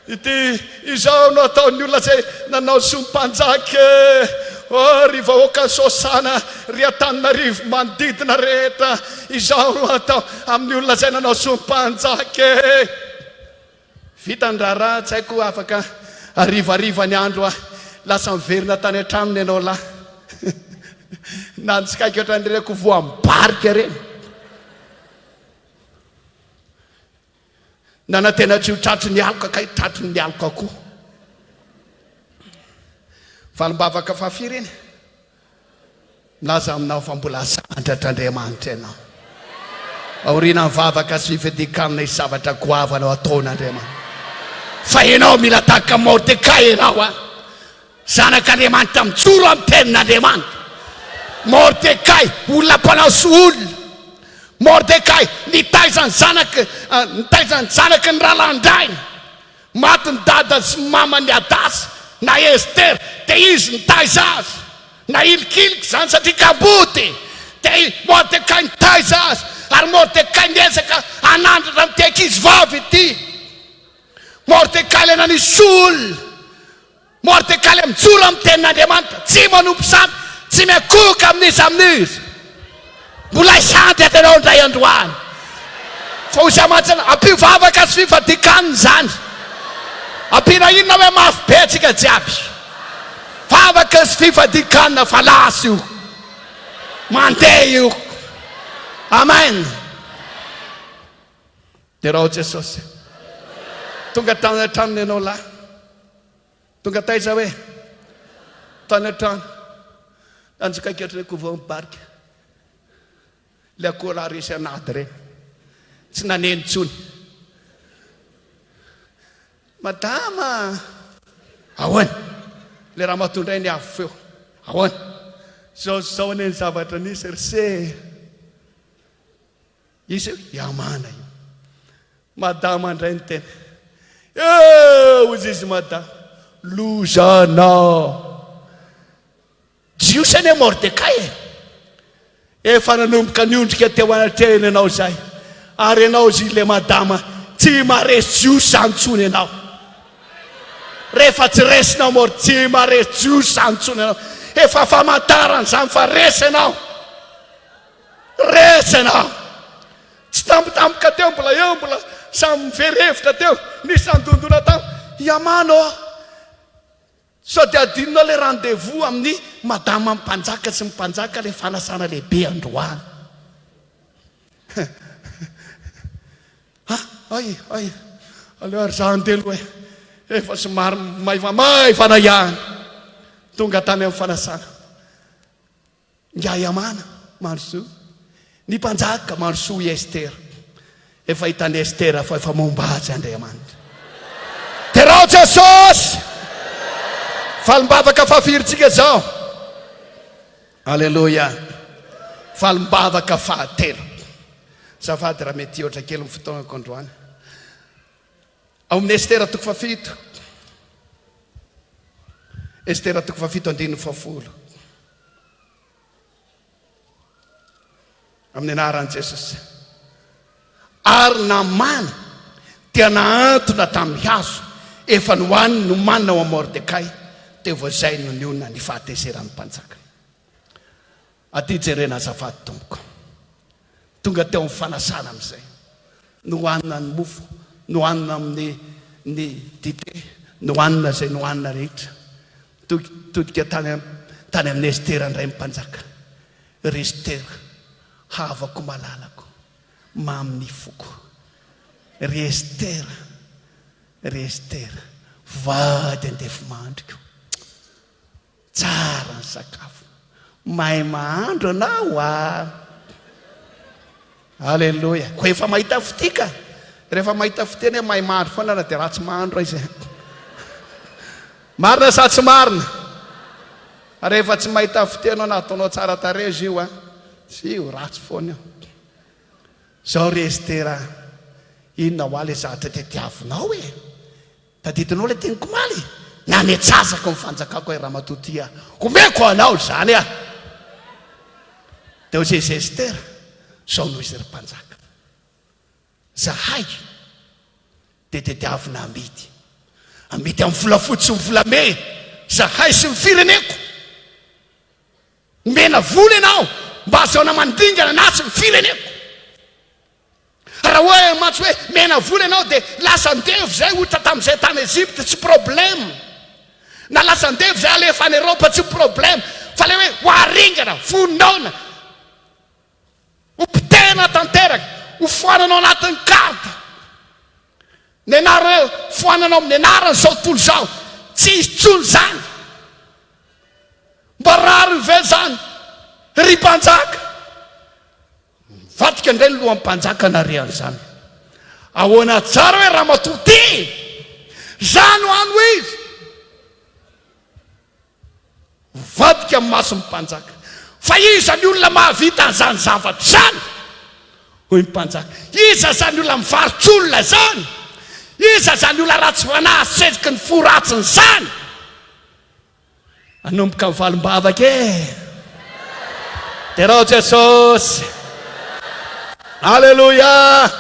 Ity, izao no ataon'ny olona izay nanao soa mpanjaka e! Oh, ry vahoakan'i Sosana, ry Antananarivo manodidina rehetra, izao no atao amin'ny olona izay nanao soa mpanjaka e! Vita ny raharaha, tsy haiko afaka harivariva ny andro aho. Lasa niverina tany an-tranony ianao lahy. Nanitsikaiky ohatran'ireny akoho voam-barika ireny. Nanantena tsy ho tratry ny aloka kay tratry ny aloka koa. Valim-bavaka fahafiry iny? Milaza aminao fa mbola sandratr'Andriamanitra ianao. Aorianan'ny vavaka sy fifadian-kanina hisy zavatra goavana ho ataon'Andriamanitra. Fa ianao mila tahaka Mordekay ianao a. Zanak'Andriamanitra mijoro amin'ny tenin'Andriamanitra. Mordekay, olona mpanao soa olona. Mordekay nitaiza ny zanak nitaiza ny zanaky ny rahalahin-drainy. Maty ny dadany sy ny mamany Hadasa na Estera dia izy nitaiza azy. Nahilikiliky izany satria kamboty. Dia i Mordekay nitaiza azy ary Mordekay niezaka hanandratra an'ity ankizivavy ity. Mordekay ilay nanisy soa olona. Mordekay ilay mijoro amin'ny tenin'Andriamanitra, tsy manompo sampy, tsy miankohoka amin'iza amin'iza. Mbola hisandratra ianao indray androany. Fa hoy Zamatsana, ampio vavaka sy fifadian-kanina izany. Ampiana inona hoe mafy be antsika jiaby. Vavaka sy fifadian-kanina fa lasa io. Mandeha io. Amen. Derao Jesosy. Tonga tany an-tranony ianao lahy. Tonga taiza hoe? Tany an-trano. Nanjikaika hatrany an-kovo mibarika. Ilay akoholahy resy an'ady ireny. Tsy naneno intsony. Madama a! Ahoana? Ilay ramatoa indray niavo feo. Ahoana? Izao sy izao anie ny zavatra nisy ry se e! Iza io? I Hamana io. Madama indray niteny. Eh! Hoy izy madama. Lozanao! Jiosy anie Mordekay e! Efa nanomboka niondrika teo anatrehany ianao izay, ary ianao zy le madama tsy maharesy Jiosy izany intsony ianao. Rehefa tsy resinao Mord, tsy maharesy Jiosy izany intsony ianao. Efa famantarana izany fa resy ianao. Resy ianao. Tsy tampotampoka teo, mbola eo, mbola samy mivery hevitra teo, nisy nandondona tao. I Hamana ô! Sao dia adinonao ilay rendez-vous amin'ny madama mpanjaka sy ny mpanjaka ilay fanasana lehibe androany. Ah, ay, ay, aleo ary za andeha aloha e. Efa somary maivamaivana ihany. Tonga tany amin'ny fanasana. Ingahy Hamana, mandrosoa. Ny mpanjaka, mandrosoa i Estera. Efa hitan'i Estera fa efa momba azy Andriamanitra. Derao Jesosy! Valim-bavaka fahafirintsika izao? Aleloia! Valim-bavaka fahatelo. Azafady raha mety hihoatra kely ny fotoanako androany. Ao amin'ny Estera toko fahafito. Estera toko fahafito andininy fahafolo. Amin'ny anaran'i Jesosy. Ary Namana dia nahantona tamin'ny hazo efa nohaniny nomanina ho an'i Mordekay, teo vao izay no nionona ny fahatezeran'ny mpanjaka. Aty jerena azafady tompoko. Tonga teo amin'ny fanasana amin'izay. Nohanina ny mofo, nohanina amin'ny ny dite, nohanina izay nohanina rehetra. Todika tany tany amin'i Estera indray ny mpanjaka. Ry Estera, havako malalako, mamy ny foko. Ry Estera, ry Estera, vady andefimandriko. Tsara ny sakafo. Mahay mahandro anao a! Aleloia. Koa efa mahita fitia ka. Rehefa mahita fitia anie mahay mahandro foana na dia ratsy mahandro aiza. Marina sa tsy marina? Rehefa tsy mahita fitia anao na ataonao tsara tarehy izy io a, tsy io ratsy foana io. Zao ry Estera, inona ho ahy le zavatra tediavinao e? Tadidinao ilay teniko omaly? Nanetsazako ny fanjakako aho ramatoa ty a! Omeko anao izany a! Dia hoy izy Estera, Izao no izy ry mpanjaka, Zahay dia tediavina hamidy, hamidy amin'ny volafotsy sy ny volamena, izahay sy ny fireneko. Omena vola ianao mba hahazoana mandingana na sy ny fireneko. Raha hoe mantsy hoe mena vola ianao dia lasa andevo izay ohatra tamin'izay tany Egypte tsy problème. Na lasa andevo izay alefa any Europe tsy problème. Fa ilay hoe ho aringana, vonoina, ho potehina tanteraka, ho foanana ao anatin'ny carte. Ny anarana hoe foanana ao amin'ny anaran'izao tontolo izao. Tsy hisy intsony izany. Mba rariny ve izany ry mpanjaka? Mivadika indray ny lohan'ny mpanjaka nare an'izany. Ahoana tsara hoe ramatoa ty? Zany ho any hoe izy. Mivadika ny mason'ny mpanjaka. Fa iza ny olona mahavita an'izany zavatra izany? Hoy ny mpanjaka. Iza izany olona mivarotr'olona izany? Iza izany olona ratsy fanahy asetriky ny fo ratsiny izany? Hanomboka ny valim-bavaka e! Derao Jesosy! Aleloia!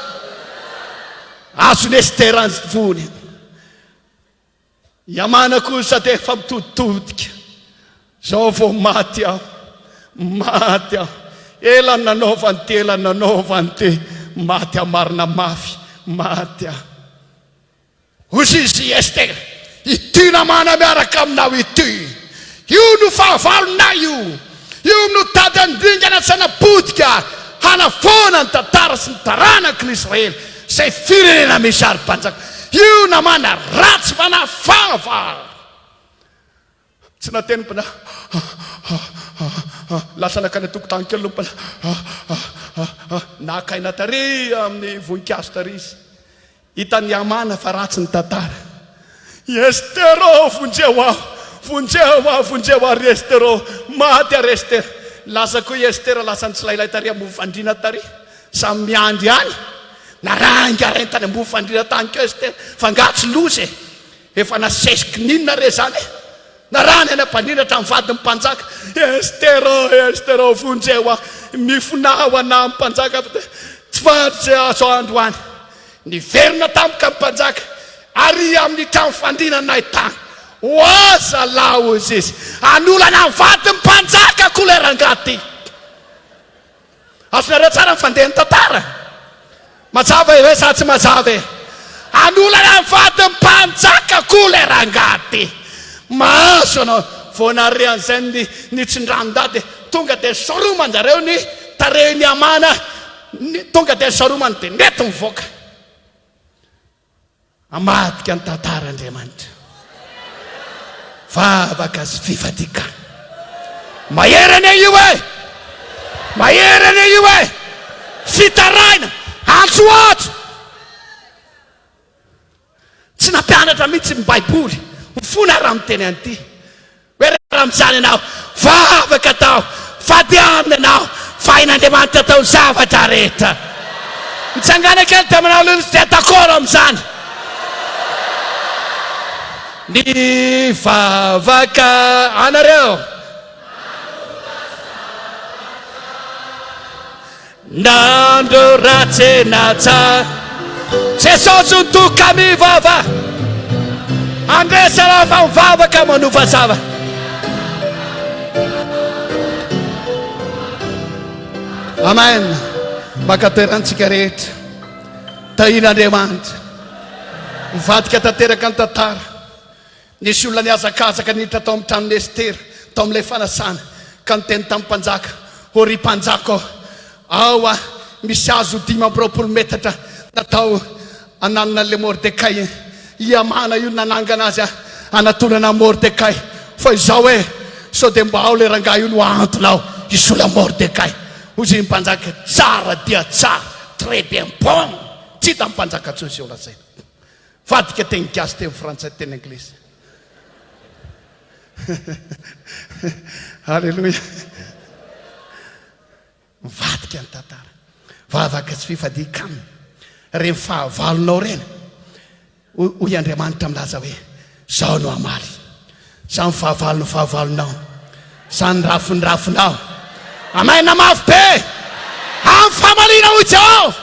Azon'i Estera ny fony. I Hamana kosa dia efa mitoditodika. Izao vao maty aho. Maty aho. Ela ny nanaovany ity, ela ny nanaovany ity. Maty aho marina mafy. Maty aho. Hoy izy i Estera, Ity namana miaraka aminao ity, io no fahavalonay io, io no tady handringana sy hanapotika, hanafoana ny tantara sy ny taranaky ny Israely, izay firenena misy ary mpanjaka. Io namana ratsy fanahy fahavalo. Tsy nateny mpana. Lasa nankany an-tokotany kely aloha mpana. Naka aina tary amin'ny voninkazo tary izy. Hitan'i Hamana fa ratsy ny tantara. I Estera ô, vonjeo aho! Vonjeo aho, vonjeo aho ry Estera ô! Maty aho ry Estera! Lasa koa i Estera, lasa nitsilailay tary ambony fandriana tary. Samy miandry any. Narahingareny tany ambony fandriana tany koa Estera. Fa angaha tsy loza e! Efa nasesiky n'inona re izany e? Narahany any am-pandriana hatramin'ny vadin'ny mpanjaka. Estera ô, Estera ô, vonjeo aho! Mifonà ho anà ny mpanjaka fa tsy fantatro izay azo androany. Niverina tampoka ny mpanjaka, ary amin'ny trano fandriana nahitana. Ho aza lahy, hoy izy, hanolana ny vadin'ny mpanjaka koa ilay rangahy ity. Azonareo tsara ny fandehan'ny tantara? Mazava ve sa tsy mazava e? Hanolana ny vadin'ny mpanjaka koa ilay rangahy ty. Mahazo anao. Vao nahare an'izay ny nitsindranon-dahy dia tonga dia soroman-jareo ny tarehin'i Hamana, tonga dia soromany dia nety nivoaka. Hamadika ny tantara Andriamanitra. Vavaka sy fifadian-kanina. Mahery anie io e! Mahery anie io e! Fitaraina, antsoantso. Tsy nampianatra mihitsy ny Baiboly. Mifona raha miteny an'ity. Hoe raha mijaly ianao, vavaka atao, fady aminy ianao, fa hain'Andriamanitra atao ny zavatra rehetra. Mitsangàna kely dia manao lolo tsy dia d'accord amin'izany. Ny vavaka anareo. Na andro ratsy na tsara, Jesosy no toka mivava. Handresy anao fa mivavaka manova zava. Amen. Maka toerantsika rehetra. Tahin'Andriamanitra. Mivadika tanteraka ny tantara. Nisy olona nihazakazaka niditra tao amin'ny tranon'i Estera, tao amin'ilay fanasana, ka niteny tamin'ny mpanjaka, Ô ry mpanjaka ô, ao a, misy hazo 25 metatra natao hananana an'ilay Mordekay. I Hamana io nanangana azy hanatonana an'i Mordekay. Fa izao e, sao dia mba ao ilay rangahy io no hahantona ao hisolo an'i Mordekay. Hoy izy ny mpanjaka, Tsara dia tsara, très bien, bon! Tsy hitan'ny mpanjaka intsony izay holazaina. Vadika teny gasy teny frantsay teny anglisy. Alléluia. Mivadika ny tantara. Vavaka tsy fifadian-kanina. Ireny fahavalonao ireny, hoy Andriamanitra milaza hoe, Zaho no hamaly. Za ny fahavalon'ny fahavalonao. Za ny rafin'ny rafinao. Amen mafy be! Amin'ny famaliana hoy Jehovah.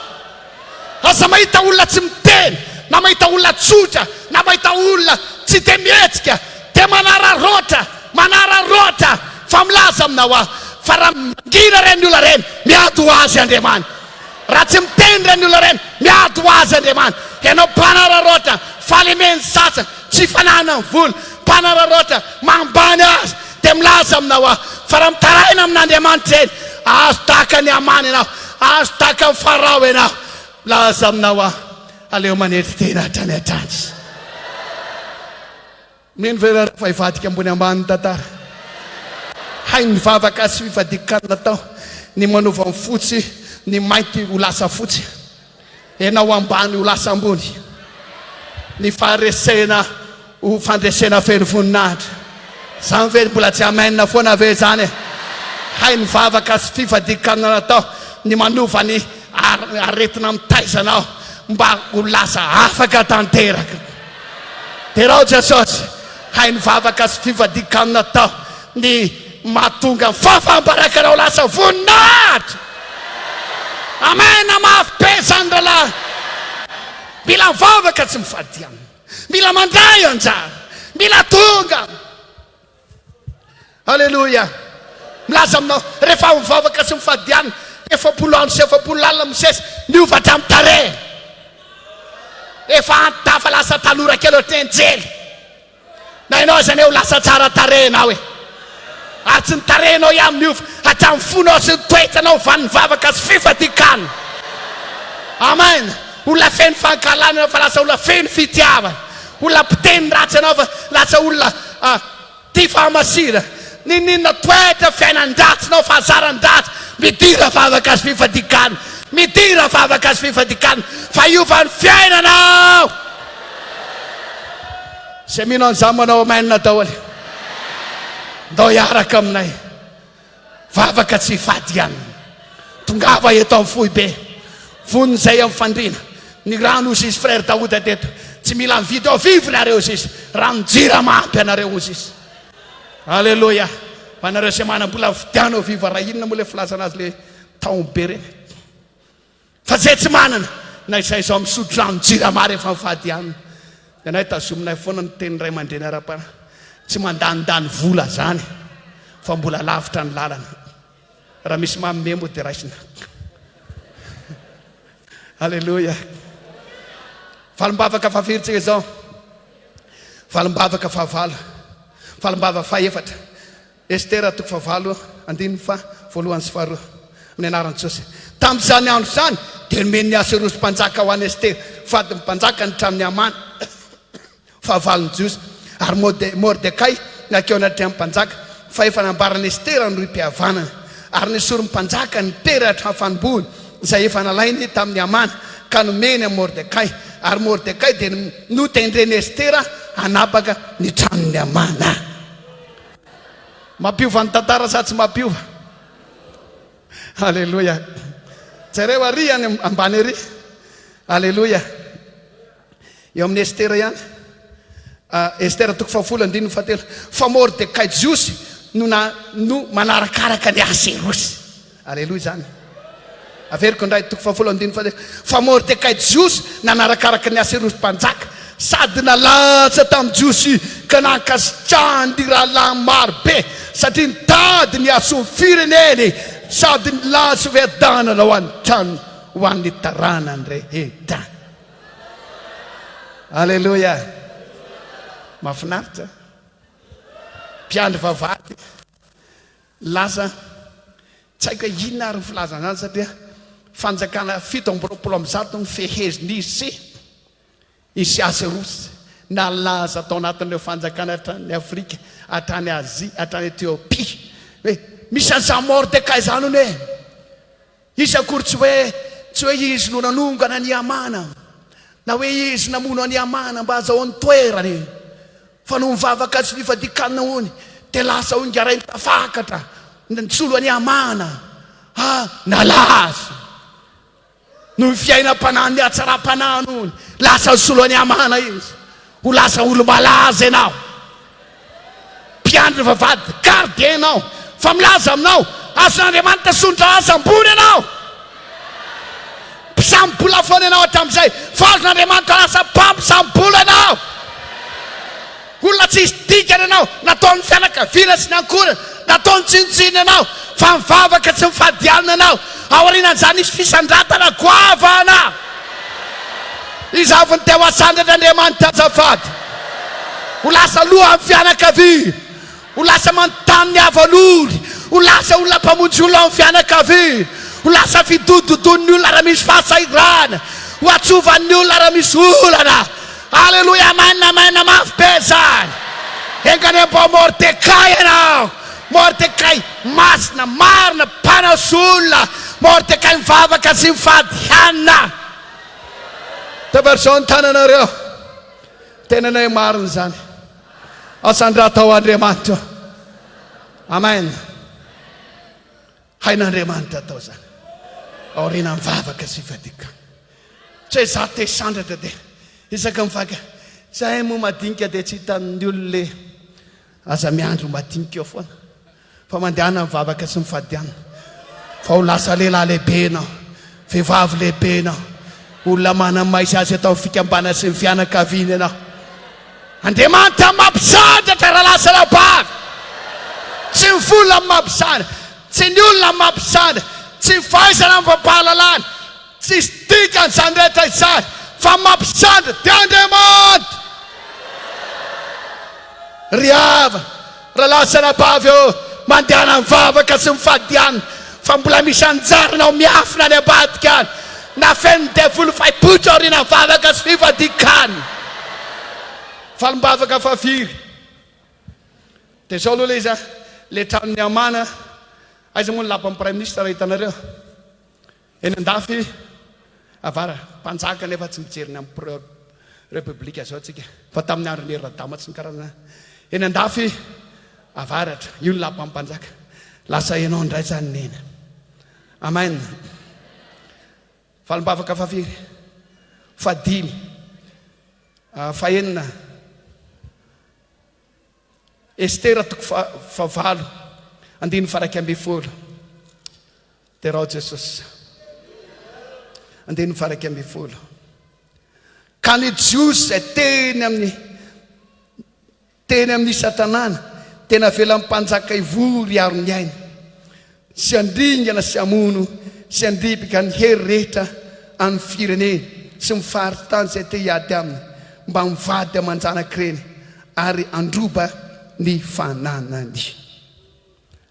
Aza mahita olona tsy miteny, na mahita olona tsotra, na mahita olona tsy dia mihetsika, dia manararaotra, manararaotra, fa milaza aminao aho, fa raha mangina ireny olona ireny, miady ho azy Andriamanitra. Raha tsy miteny ireny olona ireny, miady ho azy Andriamanitra. Ianao mpanararaotra, fahalemen'ny sasany, tsy fananany vola, mpanararaotra, mambany azy, dia milaza aminao aho, fa raha mitaraina amin'Andriamanitra ireny, azo tahaka an'i Hamana ianao, azo tahaka an'i Farao ianao. Milaza aminao aho, aleo manetry tena hatrany hatrany. Mino ve nareo fa hivadika ambony ambany ny tantara? Hain'ny vavaka sy fifadian-kanina atao ny manova ny fotsy ny mainty ho lasa fotsy. Ianao ambany ho lasa ambony. Ny faharesena ho fandresena feno voninahitra. Zany ve mbola tsy amen foana ve zany e? Hain'ny vavaka sy fifadian-kanina natao ny manova ny aretina mitaiza anao mba ho lasa afaka tanteraka. Derao Jesosy, hay ny vavaka sy fifadian-kanina atao ny mahatonga ny fahafaham-baraka ho lasa voninahitra. Amen, mafy be zany rahalahy. Mila mivavaka tsy mifady hanina. Mila mandray anjara. Mila tonga. Aleloia! Milaza aminao, rehefa mivavaka sy mifady hanina, 40 andro sy 40 alina misesy, miova hatramin'ny tarehy. Efa antitra lasa tanora kely ohatry ny anjely. Na ianao aza anie ho lasa tsara tarehy ianao e. Ary tsy ny tarehinao ihany miova, hatramin'ny fonao sy ny toetranao van'ny vavaka sy fifadian-kanina. Amen. Olona feno fankahalana ianao fa lasa olona feno fitiavana. Olona mpiteny ratsy ianao fa lasa olona tia fahamasina. N'inon'inona toetra, fiainan-dratsinao, fahazaran-dratsy. Midira vavaka sy fifadian-kanina. Midira vavaka sy fifadian-kanina fa hiova ny fiainanao. Izay mino an'izany manao amen daholo. Ndao hiaraka aminay. Vavaka tsy fady ihany. Tongava eto amin'ny foibe. Vonona izay amin'ny fandriana. Ny rano hozy izy frère Daouda teto. Tsy mila mividy ao vive nareo hozy izy. Rano jirama ampy anareo hozy izy. Alléluia. Fa nareo izay manam-bola vidiano ao vive raha inona moa le filazana azy le taon be reny. Fa zay tsy manana na izay izao misotro rano jirama rehefa mifady ihany. Ny anay tazominay foana ny tenin'ny ray aman-dreny ara-panahy. Tsy mandanindany vola zany fa mbola lavitra ny lalana. Raha misy manome moa dia raisina. Aleloia. Valim-bavaka fahafiry tsika izao? Valim-bavaka fahavalo. Valim-bava fahefatra. Estera toko fahavalo andininy faha voalohany sy faharoa. Amin'ny anaran'i Jesosy. Tamin'izany andro izany dia nomen'i Aserosy mpanjaka ho an'i Estera vadin'ny mpanjaka ny tranon'i Hamana fahavalon'ny Jiosy. Ary Mordekay nankeo anatrehan'ny mpanjaka, fa efa nambaran'i Estera ny rohim-pihavanana. Ary nesorin'ny mpanjaka ny peratra fanombohony izay efa nalainy tamin'i Hamana, ka nomeny an'i Mordekay. Ary Mordekay dia notendren'i Estera hanapaka ny tranon'i Hamana. Mampiova ny tantara sa tsy mampiova? Aleloia. Jereo ary any ambany ary. Aleloia. Eo amin'ny Estera ihany. Ah, Estera toko fahafolo andininy fahatelo. Fa Mordekay Jiosy no na no manarakaraka ny Aserosy. Aleloia izany. Averiko indray toko fahafolo andininy fahatelo. Fa Mordekay Jiosy nanarakaraka ny Aserosy mpanjaka sady nalatsa tamin'ny Jiosy ka nankasitrahany ny rahalahy maro be satria nitady ny hasoan'ny fireneny sady nilaza fiadanana ho an'ny trano ho an'ny taranany rehetra. Aleloia. Mahafinaritra. Mpiandry vavahady lasa tsy haiko hoe inona ary ny filazana izany satria fanjakana 127 no fehezin'izy sy i Siaserosy nalaza tao anatin'ireo fanjakana hatrany Afrika, hatrany Azia, hatrany Etiopia hoe misy an'izany Mordekay izany hono e. Izy akory tsy hoe tsy hoe izy no nanongana an'i Hamana, na hoe izy namono an'i Hamana mba hazahoany toerany, fa noho ny vavaka sy fifadian-kanina hono, dia lasa hoy Ingarainy tafakatra nisolo an'i Hamana, ha, nalaza. Noho ny fiainam-panahy, ny hatsaram-panahiny hono, lasa nisolo an'i Hamana izy. Ho lasa olo-malaza ianao. Mpiandry vavahady, gardien ianao. Fa milaza aminao, azon'Andriamanitra sondra asa ambony ianao. Mpisam-bola foana ianao hatramin'izay, fa azon'Andriamanitra lasa mpampisam-bola ianao. Olona tsisy dikany ianao, nataon'ny fianakaviana sy ny ankohonana, nataony tsinontsinona ianao, fa mivavaka tsy mifady alina ianao. Aorianan'izany hisy fisandratana goavana. Iza avy no te ho asandratr'Andriamanitra azafady? Ho lasa lohan'ny fianakaviana, ho lasa manontany ny havan'ory, ho lasa olona mpamonjy olona ao amin'ny fianakaviana, ho lasa fidododon'ny olona raha misy fahasahiranana, ho atsovan'ny olona raha misy olana. Aleloia amen amen mafy be zany enga anie mba Mordekay ianao Mordekay masina marina mpanao solona Mordekay mivavaka sy mifady hanina Tabarizao ny tananareo tenanay marina izany asandrato ao Andriamanitra Amen Hain'Andriamanitra atao izany aorianan'ny vavaka sy fifadian-kanina. Tsy hoe izaho te hisandratra dia isaky ny vaka, izahay moa madinika dia tsy hitan'ny olona e. Aza miandry ho madinika eo foana fa mandehana mivavaka sy mifadiana fa ho lasa lehilahy lehibe ianao, vehivavy lehibe ianao, olona manamaizy azy eto amin'ny fikambanana sy ny fianakaviana ianao. Andriamanitra mampisandratra rahalahy sy anabavy. Tsy ny vola no mampisandratra, tsy ny olona no mampisandratra, tsy ny fahaizana amam-pahalalana, tsisy dikany izany rehetra izany fa ny mampisandratra dia Andriamanitra. Ry havana, rahalahy sy anabavy ô, mandehana mivavaka sy mifadiana fa mbola misy anjaranao miafina any ambadika any. Nafenin'ny devoly fa hipoitra aorianan'ny vavaka sy fifadian-kanina. Valim-bavaka fahafiry? Dia izao aloha ilay izy an, ilay tranon'i Hamana. Aiza moa ny lapan'ny Praiminisitra raha hitanareo? Eny andafy avara. Mpanjaka nefa tsy mijery ny amin'ny Repoblika zao tsika. Fa tamin'ny andron'i Hery Radama tsy ny karazana. Eny andafy avaratra. Io ny lapan'ny mpanjaka. Lasa ianao indray zany neny. Amen. Valim-bavaka fahafiry? Fahadimy. Fahenina. Estera toko fahavalo andininy faha-11. Derao Jesosy. Andininy faha-11. Ka ny Jiosy izay teny amin'ny teny amin'ny isan-tanàna dia navelan'ny mpanjaka hivory hiaro ny ainy sy handringana sy hamono sy handripika ny hery rehetra an'ny fireneny sy ny faritany izay te hiady aminy mba mivady aman-janak'ireny ary handroba ny fananany.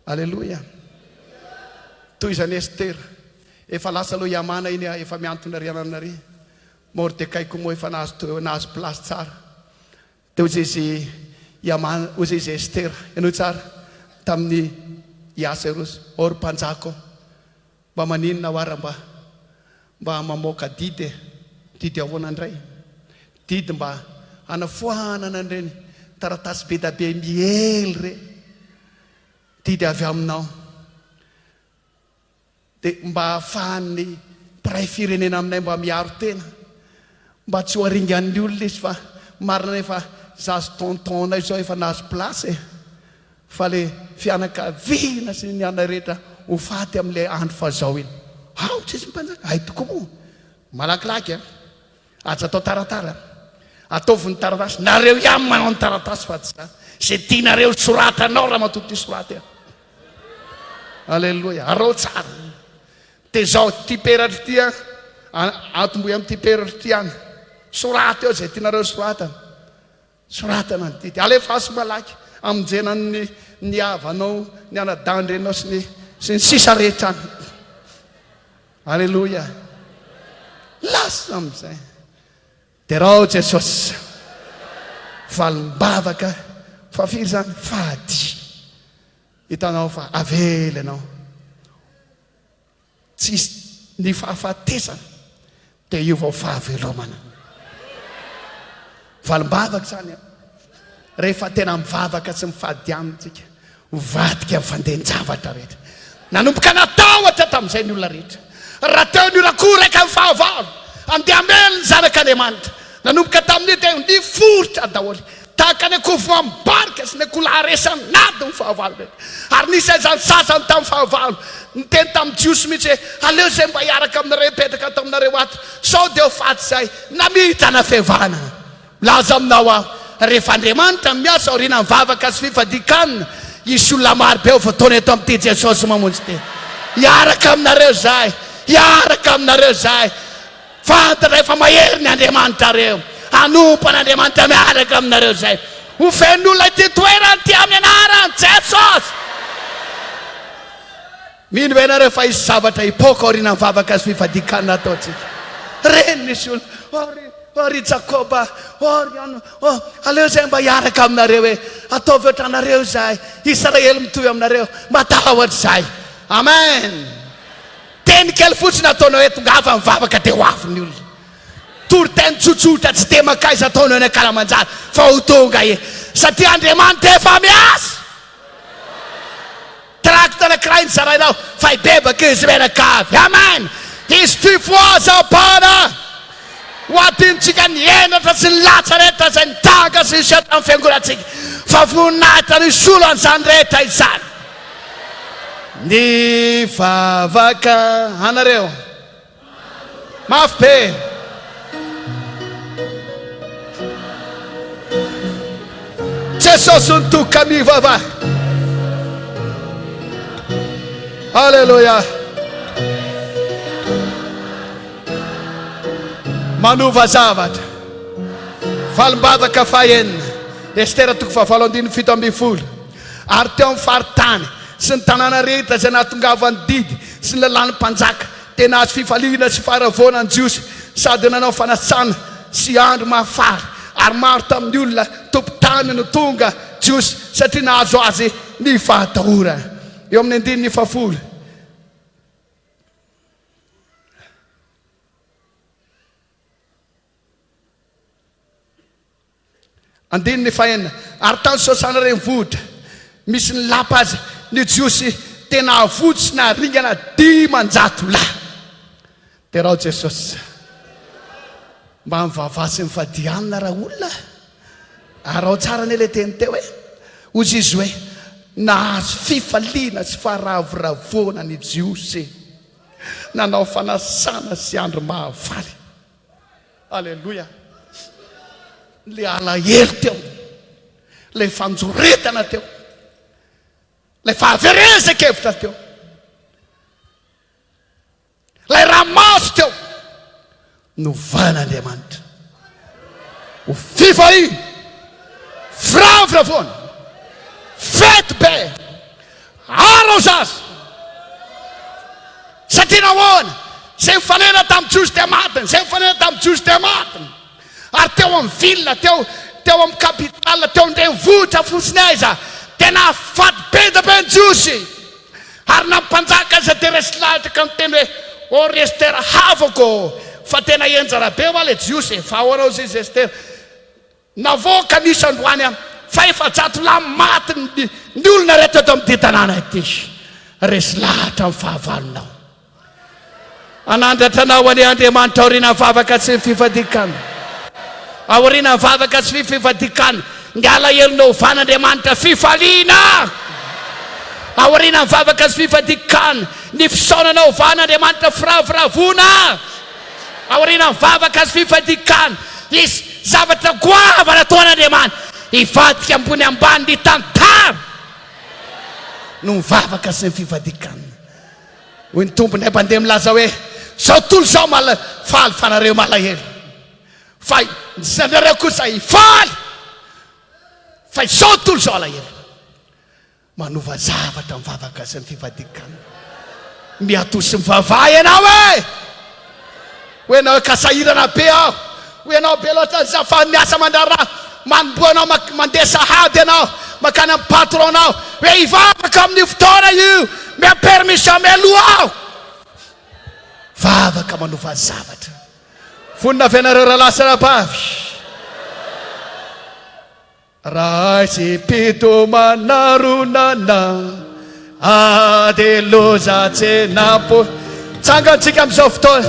Aleloia. Tohizan'i Estera. Efa lasa aloha i Hamana iny efa mihantona ry ananona ry. Mordekay koa moa efa nahazo nahazo place tsara. Dia hoy izy i Hamana, hoy izy Estera, henoy tsara, tamin'i i Aserosy, Ô ry mpanjaka ô, mba maninona aho ary mba mba mamoaka didy e? Didy ahoana indray? Didy mba hanafoanana an'ireny taratasy be da be miely ireny. Didy avy aminao. Dia mba ahafahan'ny mpiray firenena aminay mba miaro tena, mba tsy ho aringan'ny olona izy fa marina nefa zazy tonton nay zao efa nahazo place e! Fa le fianakaviana sy ny anay rehetra ho faty amle andro fa zao iny. Ao tsisy mpanjaka, hay tokoa moa. Malakilaky a! Aza atao taratara. Ataovy ny taratasy. Nareo ihany manao ny taratasy fa tsy za. Izay tianareo soratanao ramatoa ty soraty a. Alléluia. Arao tsara. Dia zao ty peratra ty a, atombohy amin'ity peratra ty any. Soraty eo izay tianareo soratana. Soratana ny didy. Alefaso malaky hamonjena ny ny havanao, ny anadahin-drenao sy ny sy ny sisa rehetra any. Aleloia. Lasa amin'izay. Derao Jesosy. Valim-bavaka fa firy izany? Fahadimy. Hitanao fa avela ianao. Tsisy ny fahafatesana dia io vao fahavelomana. Valim-bavaka izany an. Rehefa tena mivavaka sy mifady aminy tsika, mivadika ny fandehan-javatra rehetra. Nanomboka natahotra tamin'izay ny olona rehetra. Raha teo ny horakoraka ny fahavalo, andeha hamely ny zanak'Andriamanitra. Nanomboka tamin'io dia niforitra daholo. Tahaka ny akoho voam-barika sy ny akoholahy resy an'ady ny fahavalo rehetra. Ary nisy aza ny sasany tamin'ny fahavalo niteny tamin'ny Jiosy mihitsy hoe, Aleo izay mba hiaraka aminareo hipetraka ato aminareo ato, sao dia ho faty izahay. Namita fihavanana. Milaza aminao aho, rehefa Andriamanitra no miasa aorianan'ny vavaka sy fifadian-kanina, hisy olona maro be ho voataona eto amin'ity Jesosy Mamonjy ity. Hiaraka aminareo izahay, hiaraka aminareo izahay. Fantatray fa mahery ny Andriamanitrareo. Hanompo an'Andriamanitra miaraka aminareo izay. Ho feno olona ity toerana ity amin'ny anaran'i Jesosy. Mino ve ianareo fa hisy zavatra hipoaka aorianan'ny vavaka sy fifadian-kanina ataontsika? Reny nisy olona, oh ry, oh ry Jakoba, oh ry ano, oh, aleo izay mba hiaraka aminareo e. Ataovy ohatranareo izahay. Israely mitovy aminareo. Matahotra izahay. Amen. Teny kely fotsiny ataonao hoe tongava mivavaka dia ho avy ny olona. Toriteny tsotsotra tsy dia mankaiza ataonao eny ankalamanjana fa ho tonga e. Satria Andriamanitra efa miasa. Tract anankiray nozarainao fa hibebaka izy mianakavy. Amen. Hisy fifohazam-panahy. Ho adinontsika ny henatra sy ny latsa rehetra izay nitranga sy niseho tamin'ny fiangonantsika, fa voninahitra no hisolo an'izany rehetra izany. Ny vavaka anareo. Mafy be. Jesosy ny toka mivavaha. Alléluia. Manova zavatra. Valim-bavaka fahenina. Estera toko fahavalo andininy 17. Ary teo amin'ny faritany sy ny tanàna rehetra izay nahatongavan'ny didy sy ny lalàn'ny mpanjaka, dia nahazo fifaliana sy faharavoana ny Jiosy, sady nanao fanasana sy andro mahafaly. Ary maro tamin'ny olona tompon-tany no tonga Jiosy, satria nahazo azy ny fahatahorana. Eo amin'ny andininy fahafolo. Andininy fahenina, Ary tany Sosana renivohitra, misy ny lapa aza, ny Jiosy dia nahavojo sy naharingana 500 lahy. Derao Jesosy. Mba mivavaha sy mifadia hanina raha olona a. Araho tsara anie ilay teny teo e. Hozy izy hoe, nahazo fifaliana sy faharavoravoana ny Jiosy. Nanao fanasana sy andro mahafaly. Aleloia. Ilay alahelo teo, ilay fanjoritana teo, ilay fahaverezan-kevitra teo, ilay ramaso teo, novan'Andriamanitra ho fifaliana, firavoravoana, fety be, arrosage. Satria nahoana? Izay nifanena tamin'ny Jiosy dia matiny, izay nifanena tamin'ny Jiosy dia matiny. Ary teo amin'ny ville, teo, teo amin'ny capitale, teo an-drenivohitra fotsiny aiza, dia nahafaty be dia be ny Jiosy. Ary na ny mpanjaka aza dia resy lahatra ka niteny hoe, O ry Estera havako ô, fa tena henjana be hoa ilay Jiosy e, fa ahoana hozy izy Estera? Navoaka ny isa androany an, fa 400 lahy maty ny ny olona rehetra eto amin'ity tanàna ity. Resy lahatra amin'ny fahavalonao. Hanandratra anao anie Andriamanitra aorianan'ny vavaka sy ny fifadian-kanina. Aorianan'ny vavaka sy fifadian-kanina, ny alahelonao hovan'Andriamanitra fifaliana. Aorianan'ny vavaka sy fifadian-kanina, ny fisaonanao hovan'Andriamanitra firavoravoana. Aorianan'ny vavaka sy fifadian-kanina, hisy zavatra goavana ataon'Andriamanitra. Hivadika ambony ambany ny tantara noho ny vavaka sy ny fifadian-kanina. Hoy ny Tompo indray mpandeha milaza hoe, Izao tontolo izao mala, faly fa nareo malahelo. Fa nareo kosa hifaly fa izao tontolo izao alahelo. Manova zavatra ny vavaka sy ny fivadikan. Miatoa sy mivavaha ianao e! Hoy ianao hoe ka sahirana be aho. Hoy ianao be loatra ny fa miasa mandraharaha. Manomboha anao mandeha sahady ianao. Makany amin'ny patron-nao. Hoe hivavaka amin'io fotoana io. Mea permission mialoha aho. Vavaka manova zavatra. Vonona ve ianareo rahalahy sy rahavavy? Raha tsy pito manaronana ady loza tsy nampo. Tsangantsika amin'izao fotoana.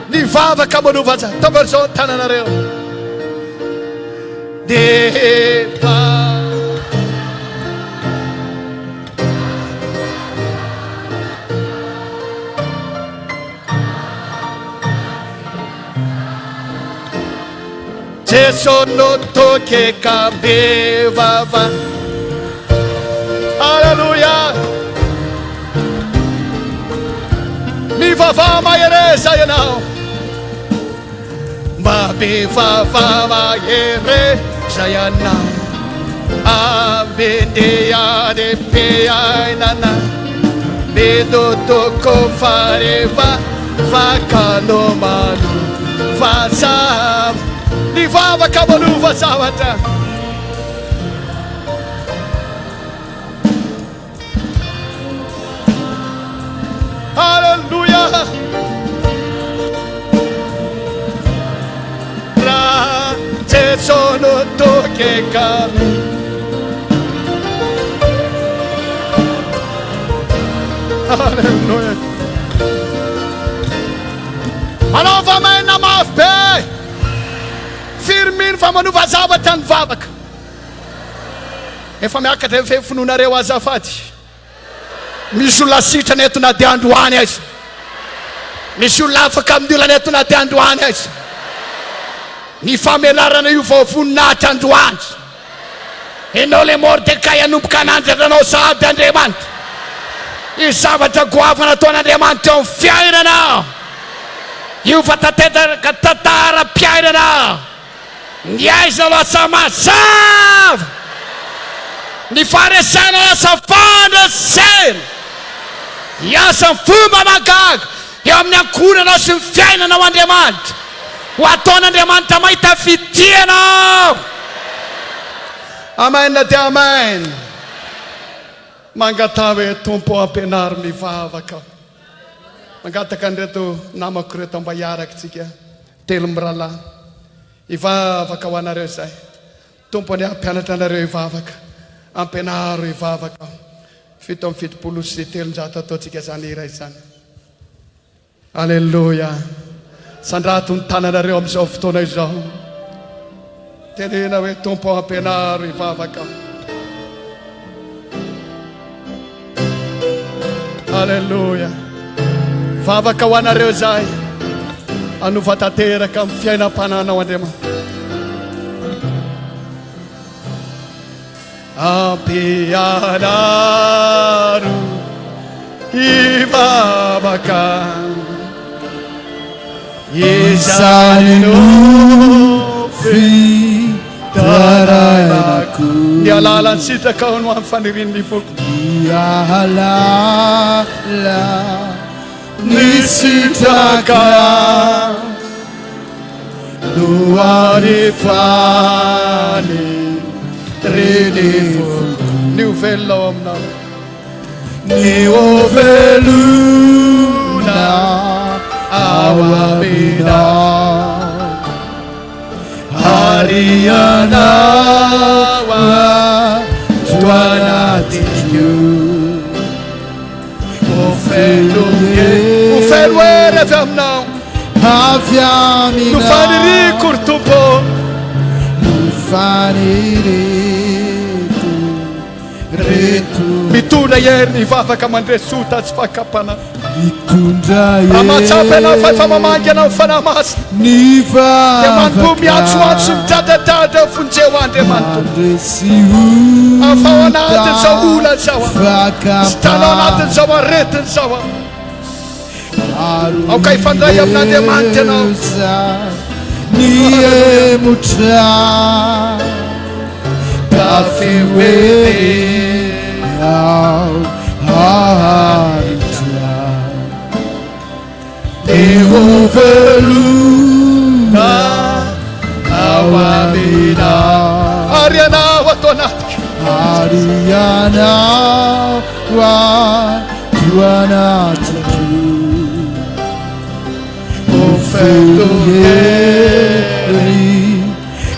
Ny vavaka manova aza. Ataovy izao ny tananareo. Dia Jeso no toky ka mivava. Aleloia. Mivava mahereza ianao. Mba mivava mahereza ianao. Amin'ny adim-piainana. Midodoko fa rehefa vaka no manova zavatra. Ny vavaka manova zavatra. Alléluia. Raha Jeso no toky ka Alléluia. Manaova maina mafy be. Firy mino fa manova zavatra ny vavaka. Efa miakatra eo fe finoanareo azafady. Misy olona sitrana eto na dia androany aiza. Misy olona afaka amin'ny olana eto na dia androany aiza. Ny famelarana io vao voninahitra androany. Ianao ilay Mordekay hanomboka hanandratra anao sahady Andriamanitra. Io zavatra goavana ataon'Andriamanitra eo amin'ny fiainana. Io fa tanteraka tantaram-piainana. Ny aizina lasa mazava. Ny faharesena lasa fandresena. Hiasa amin'ny fomba mahagaga eo amin'ny ankohonanao sy ny fiainanao Andriamanitra. Ho ataon'Andriamanitra mahita fitia ianao. Amen dia amen. Mangataha hoe Tompo ampianaro mivavaka aho. Mangataka an'ireto namako ireto mba hiaraka tsika telo mirahalahy hivavaka ho anareo izay. Tompo anie hampianatra anareo hivavaka. Ampianaro hivavaka aho. 377 ataontsika izany hira izany. Aleloia! Sandrato ny tananareo amin'izao fotoana izao. Tenena hoe Tompo ampianaro hivavaka. Aleloia! Vavaka ho anareo izay hanova tanteraka amin'ny fiainam-pananao Andriamanitra. Ampianaro hivavaka Izany no fitarainako. Ny alalan'ny sitrakao no amin'ny fanirian'ny foko. Ny alala ny sitraka no anefany reny foko. Ny ho velona ao aminao. Ny ho velona ao aminao. Ary ianao ato anatiko. Ho feno hery. Ho feno hery avy aminao. Avy aminao. No faniriako ry Tompo. No faniriako ry Tompo. Mitondra hery ny vavaka mandresy ota sy fakam-panahy. Mitondra hery. Raha mahatsapa ianao fa efa mamangy anao ny Fanahy Masina. Ny vavaka. Dia manomboha miantsoantso midradradradra vonjeo Andriamanitra. Mandresy ota. Afaho anatin'izao olana izao aho. Fakam-panahy. Sitrano anatin'izao aretina izao aho. Aoka hifandray amin'Andriamanitra ianao. Ny hemotra tafio hery ao haharitra. Ny ho velona ao aminao. Ary ianao ato anatiko. Ary ianao ato anatiko. Ho feno hery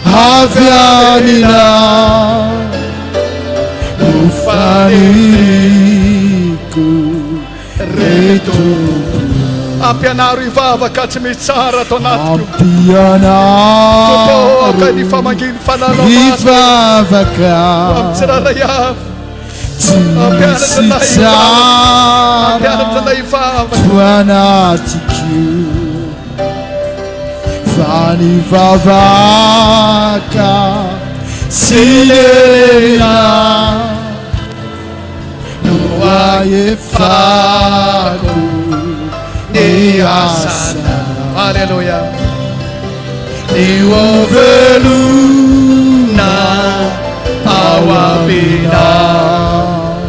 avy aminao. Ho faniriako. Ry Tompo. Ampianaro hivavaka tsy misy tsara ato anatiko. Ampianaro. Tompo aoka ny famangian'ny fananao masina. Hivavaka. Amin'ny tsirairay avy. Tsy misy tsara. Ampianatra anay hivavaka. Ato anatiko. Fa ny vavaka sy lela. No ahefako ny asanao. Aleloia. Ny ho velona ao aminao.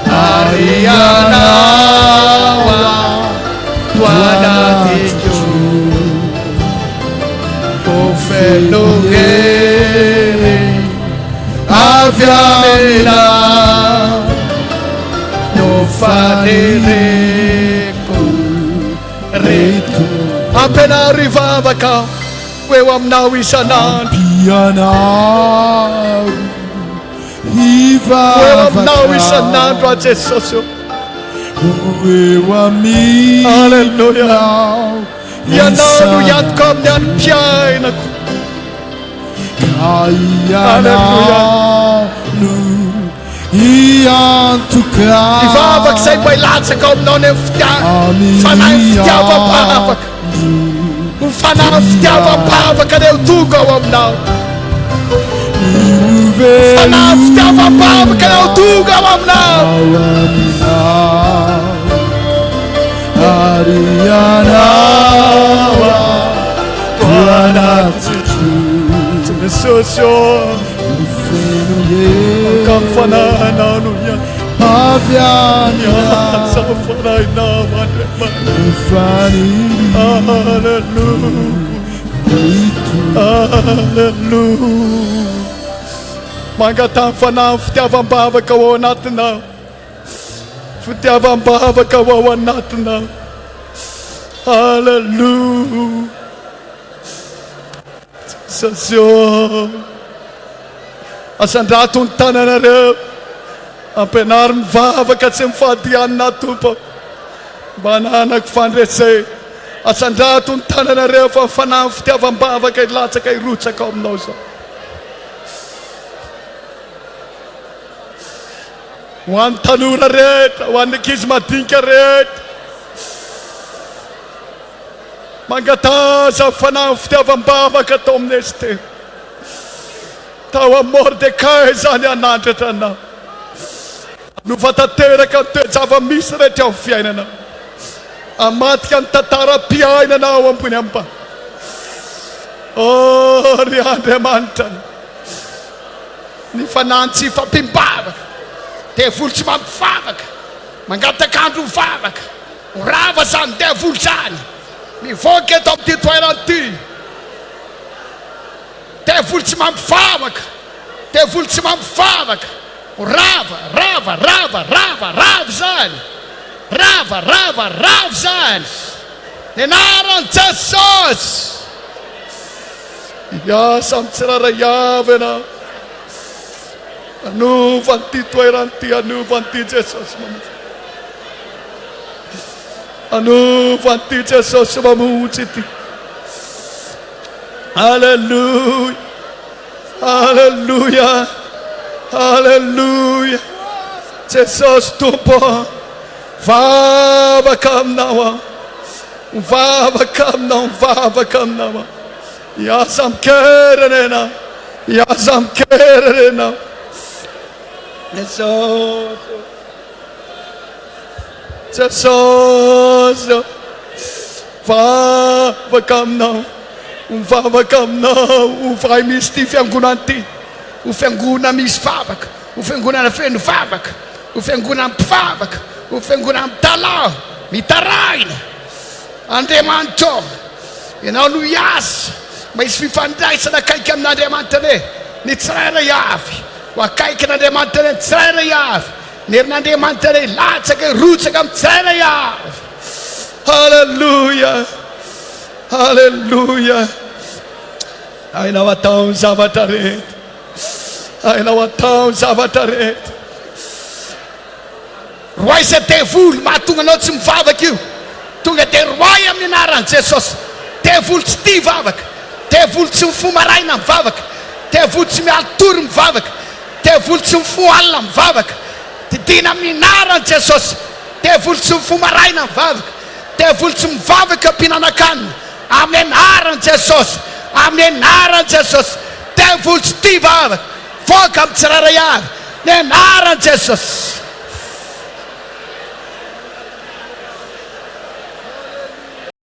Ary ianao ato anatiko. Ho feno hery Avy aminao no faniriako ry Tompo. Ampianaro hivavaka aho ho eo aminao isan'andro. Ampianaro hivavaka. Ho eo aminao isan'andro aho Jesosy o. Ho eo aminao. Aleloia. Ianao no hiantoka amin'ny androm-piainako. Ka ianao no hiantoka. Hivavaka izay mba hilatsaka ao aminao ny fanahy fitiavam-bavaka. Ho fanahy fitiavam-bavaka anie ho tonga ao aminao. Fanahy fitiavam-bavaka anie ho tonga ao aminao. Ary ianao ato anatiko. Jesosy ô, aoka ny fanahinao no Avy any miasa ny fanahinao Andriamanitra. Alléluia. Alléluia. Mangataha ny fanahin'ny fitiavam-bavaka ho ao anatinao. Fitiavam-bavaka ho ao anatinao. Haleloia. Jesosy ô. Asandrato ny tananareo. Ampianaro mivavaka tsy mifady hanina Tompo. Mba hananako fandresena. Asandrato ny tananareo fa ny fanahin'ny fitiavam-bavaka hilatsaka hirotsaka ao aminao izao. Ho an'ny tanora rehetra, ho an'ny ankizy madinika rehetra. Mangataha fanahin'ny fitiavam-bavaka tao amin'ny Estera. Tao amin'i Mordekay izany hanandratra anao. Hanova tanteraka ny toe-java-misy rehetra ao amin'ny fiainana. Hamadika ny tantaram-piainana ao ambony ambany. Oh, ry Andriamanitra, ny fanahy tsy fampim-bavaka, devoly tsy mampivavaka, mangataka andro mivavaka, ho rava izany devoly izany, mivoaka eto amin'ity toerana ity. Devoly tsy mampivavaka, devoly tsy mampivavaka, ho rava, rava, rava, rava, rava izany, rava, rava, rava izany, ny anaran'i Jesosy. Hiasa amin'ny tsirairay avy ianao. Hanova an'ity toerana ity, hanova an'ity Jesosy mamonjy. Hanova an'ity Jesosy mamonjy ity. Alléluia. Alléluia. Alléluia. Jesosy Tompo, vavaka aminao aho. Mivavaka aminao, mivavaka aminao aho. Hiasa amin-keriny ianao. Hiasa amin-keriny ianao. Jesosy. Jesosy. Mivavaka aminao, mivavaka aminao, ovay misy ity fiangonana ity, ho fiangonana misy vavaka, ho fiangonana feno vavaka, ho fiangonana mpivavaka, ho fiangonana mitalaho, mitaraina. Andriamanitra ô, Ianao no hiasa mba hisy fifandraisana akaiky amin'Andriamanitra anie ny tsirairay avy, ho akaikin'Andriamanitra anie ny tsirairay avy, ny herin'Andriamanitra anie hilatsaka hirotsaka amin'ny tsirairay avy. Haleloia! Haleloia! Hainao atao ny zavatra rehetra. Hainao atao ny zavatra rehetra. Roahy izay devoly mahatonga anao tsy mivavaka io. Tonga dia roahy amin'ny anaran'i Jesosy. Devoly tsy tia vavaka. Devoly tsy mifoha maraina mivavaka. Devoly tsy mialitory mivavaka. Devoly tsy mifoha alina mivavaka. Didiana amin'ny anaran'i Jesosy. Devoly tsy mifoha maraina mivavaka. Devoly tsy mivavaka mpihinanan-kanina. Amin'ny anaran'i Jesosy. Amin'ny anaran'i Jesosy. Devoly tsy tia vavaka. Voaka amin'ny tsirairay avy. Ny anaran'i Jesosy.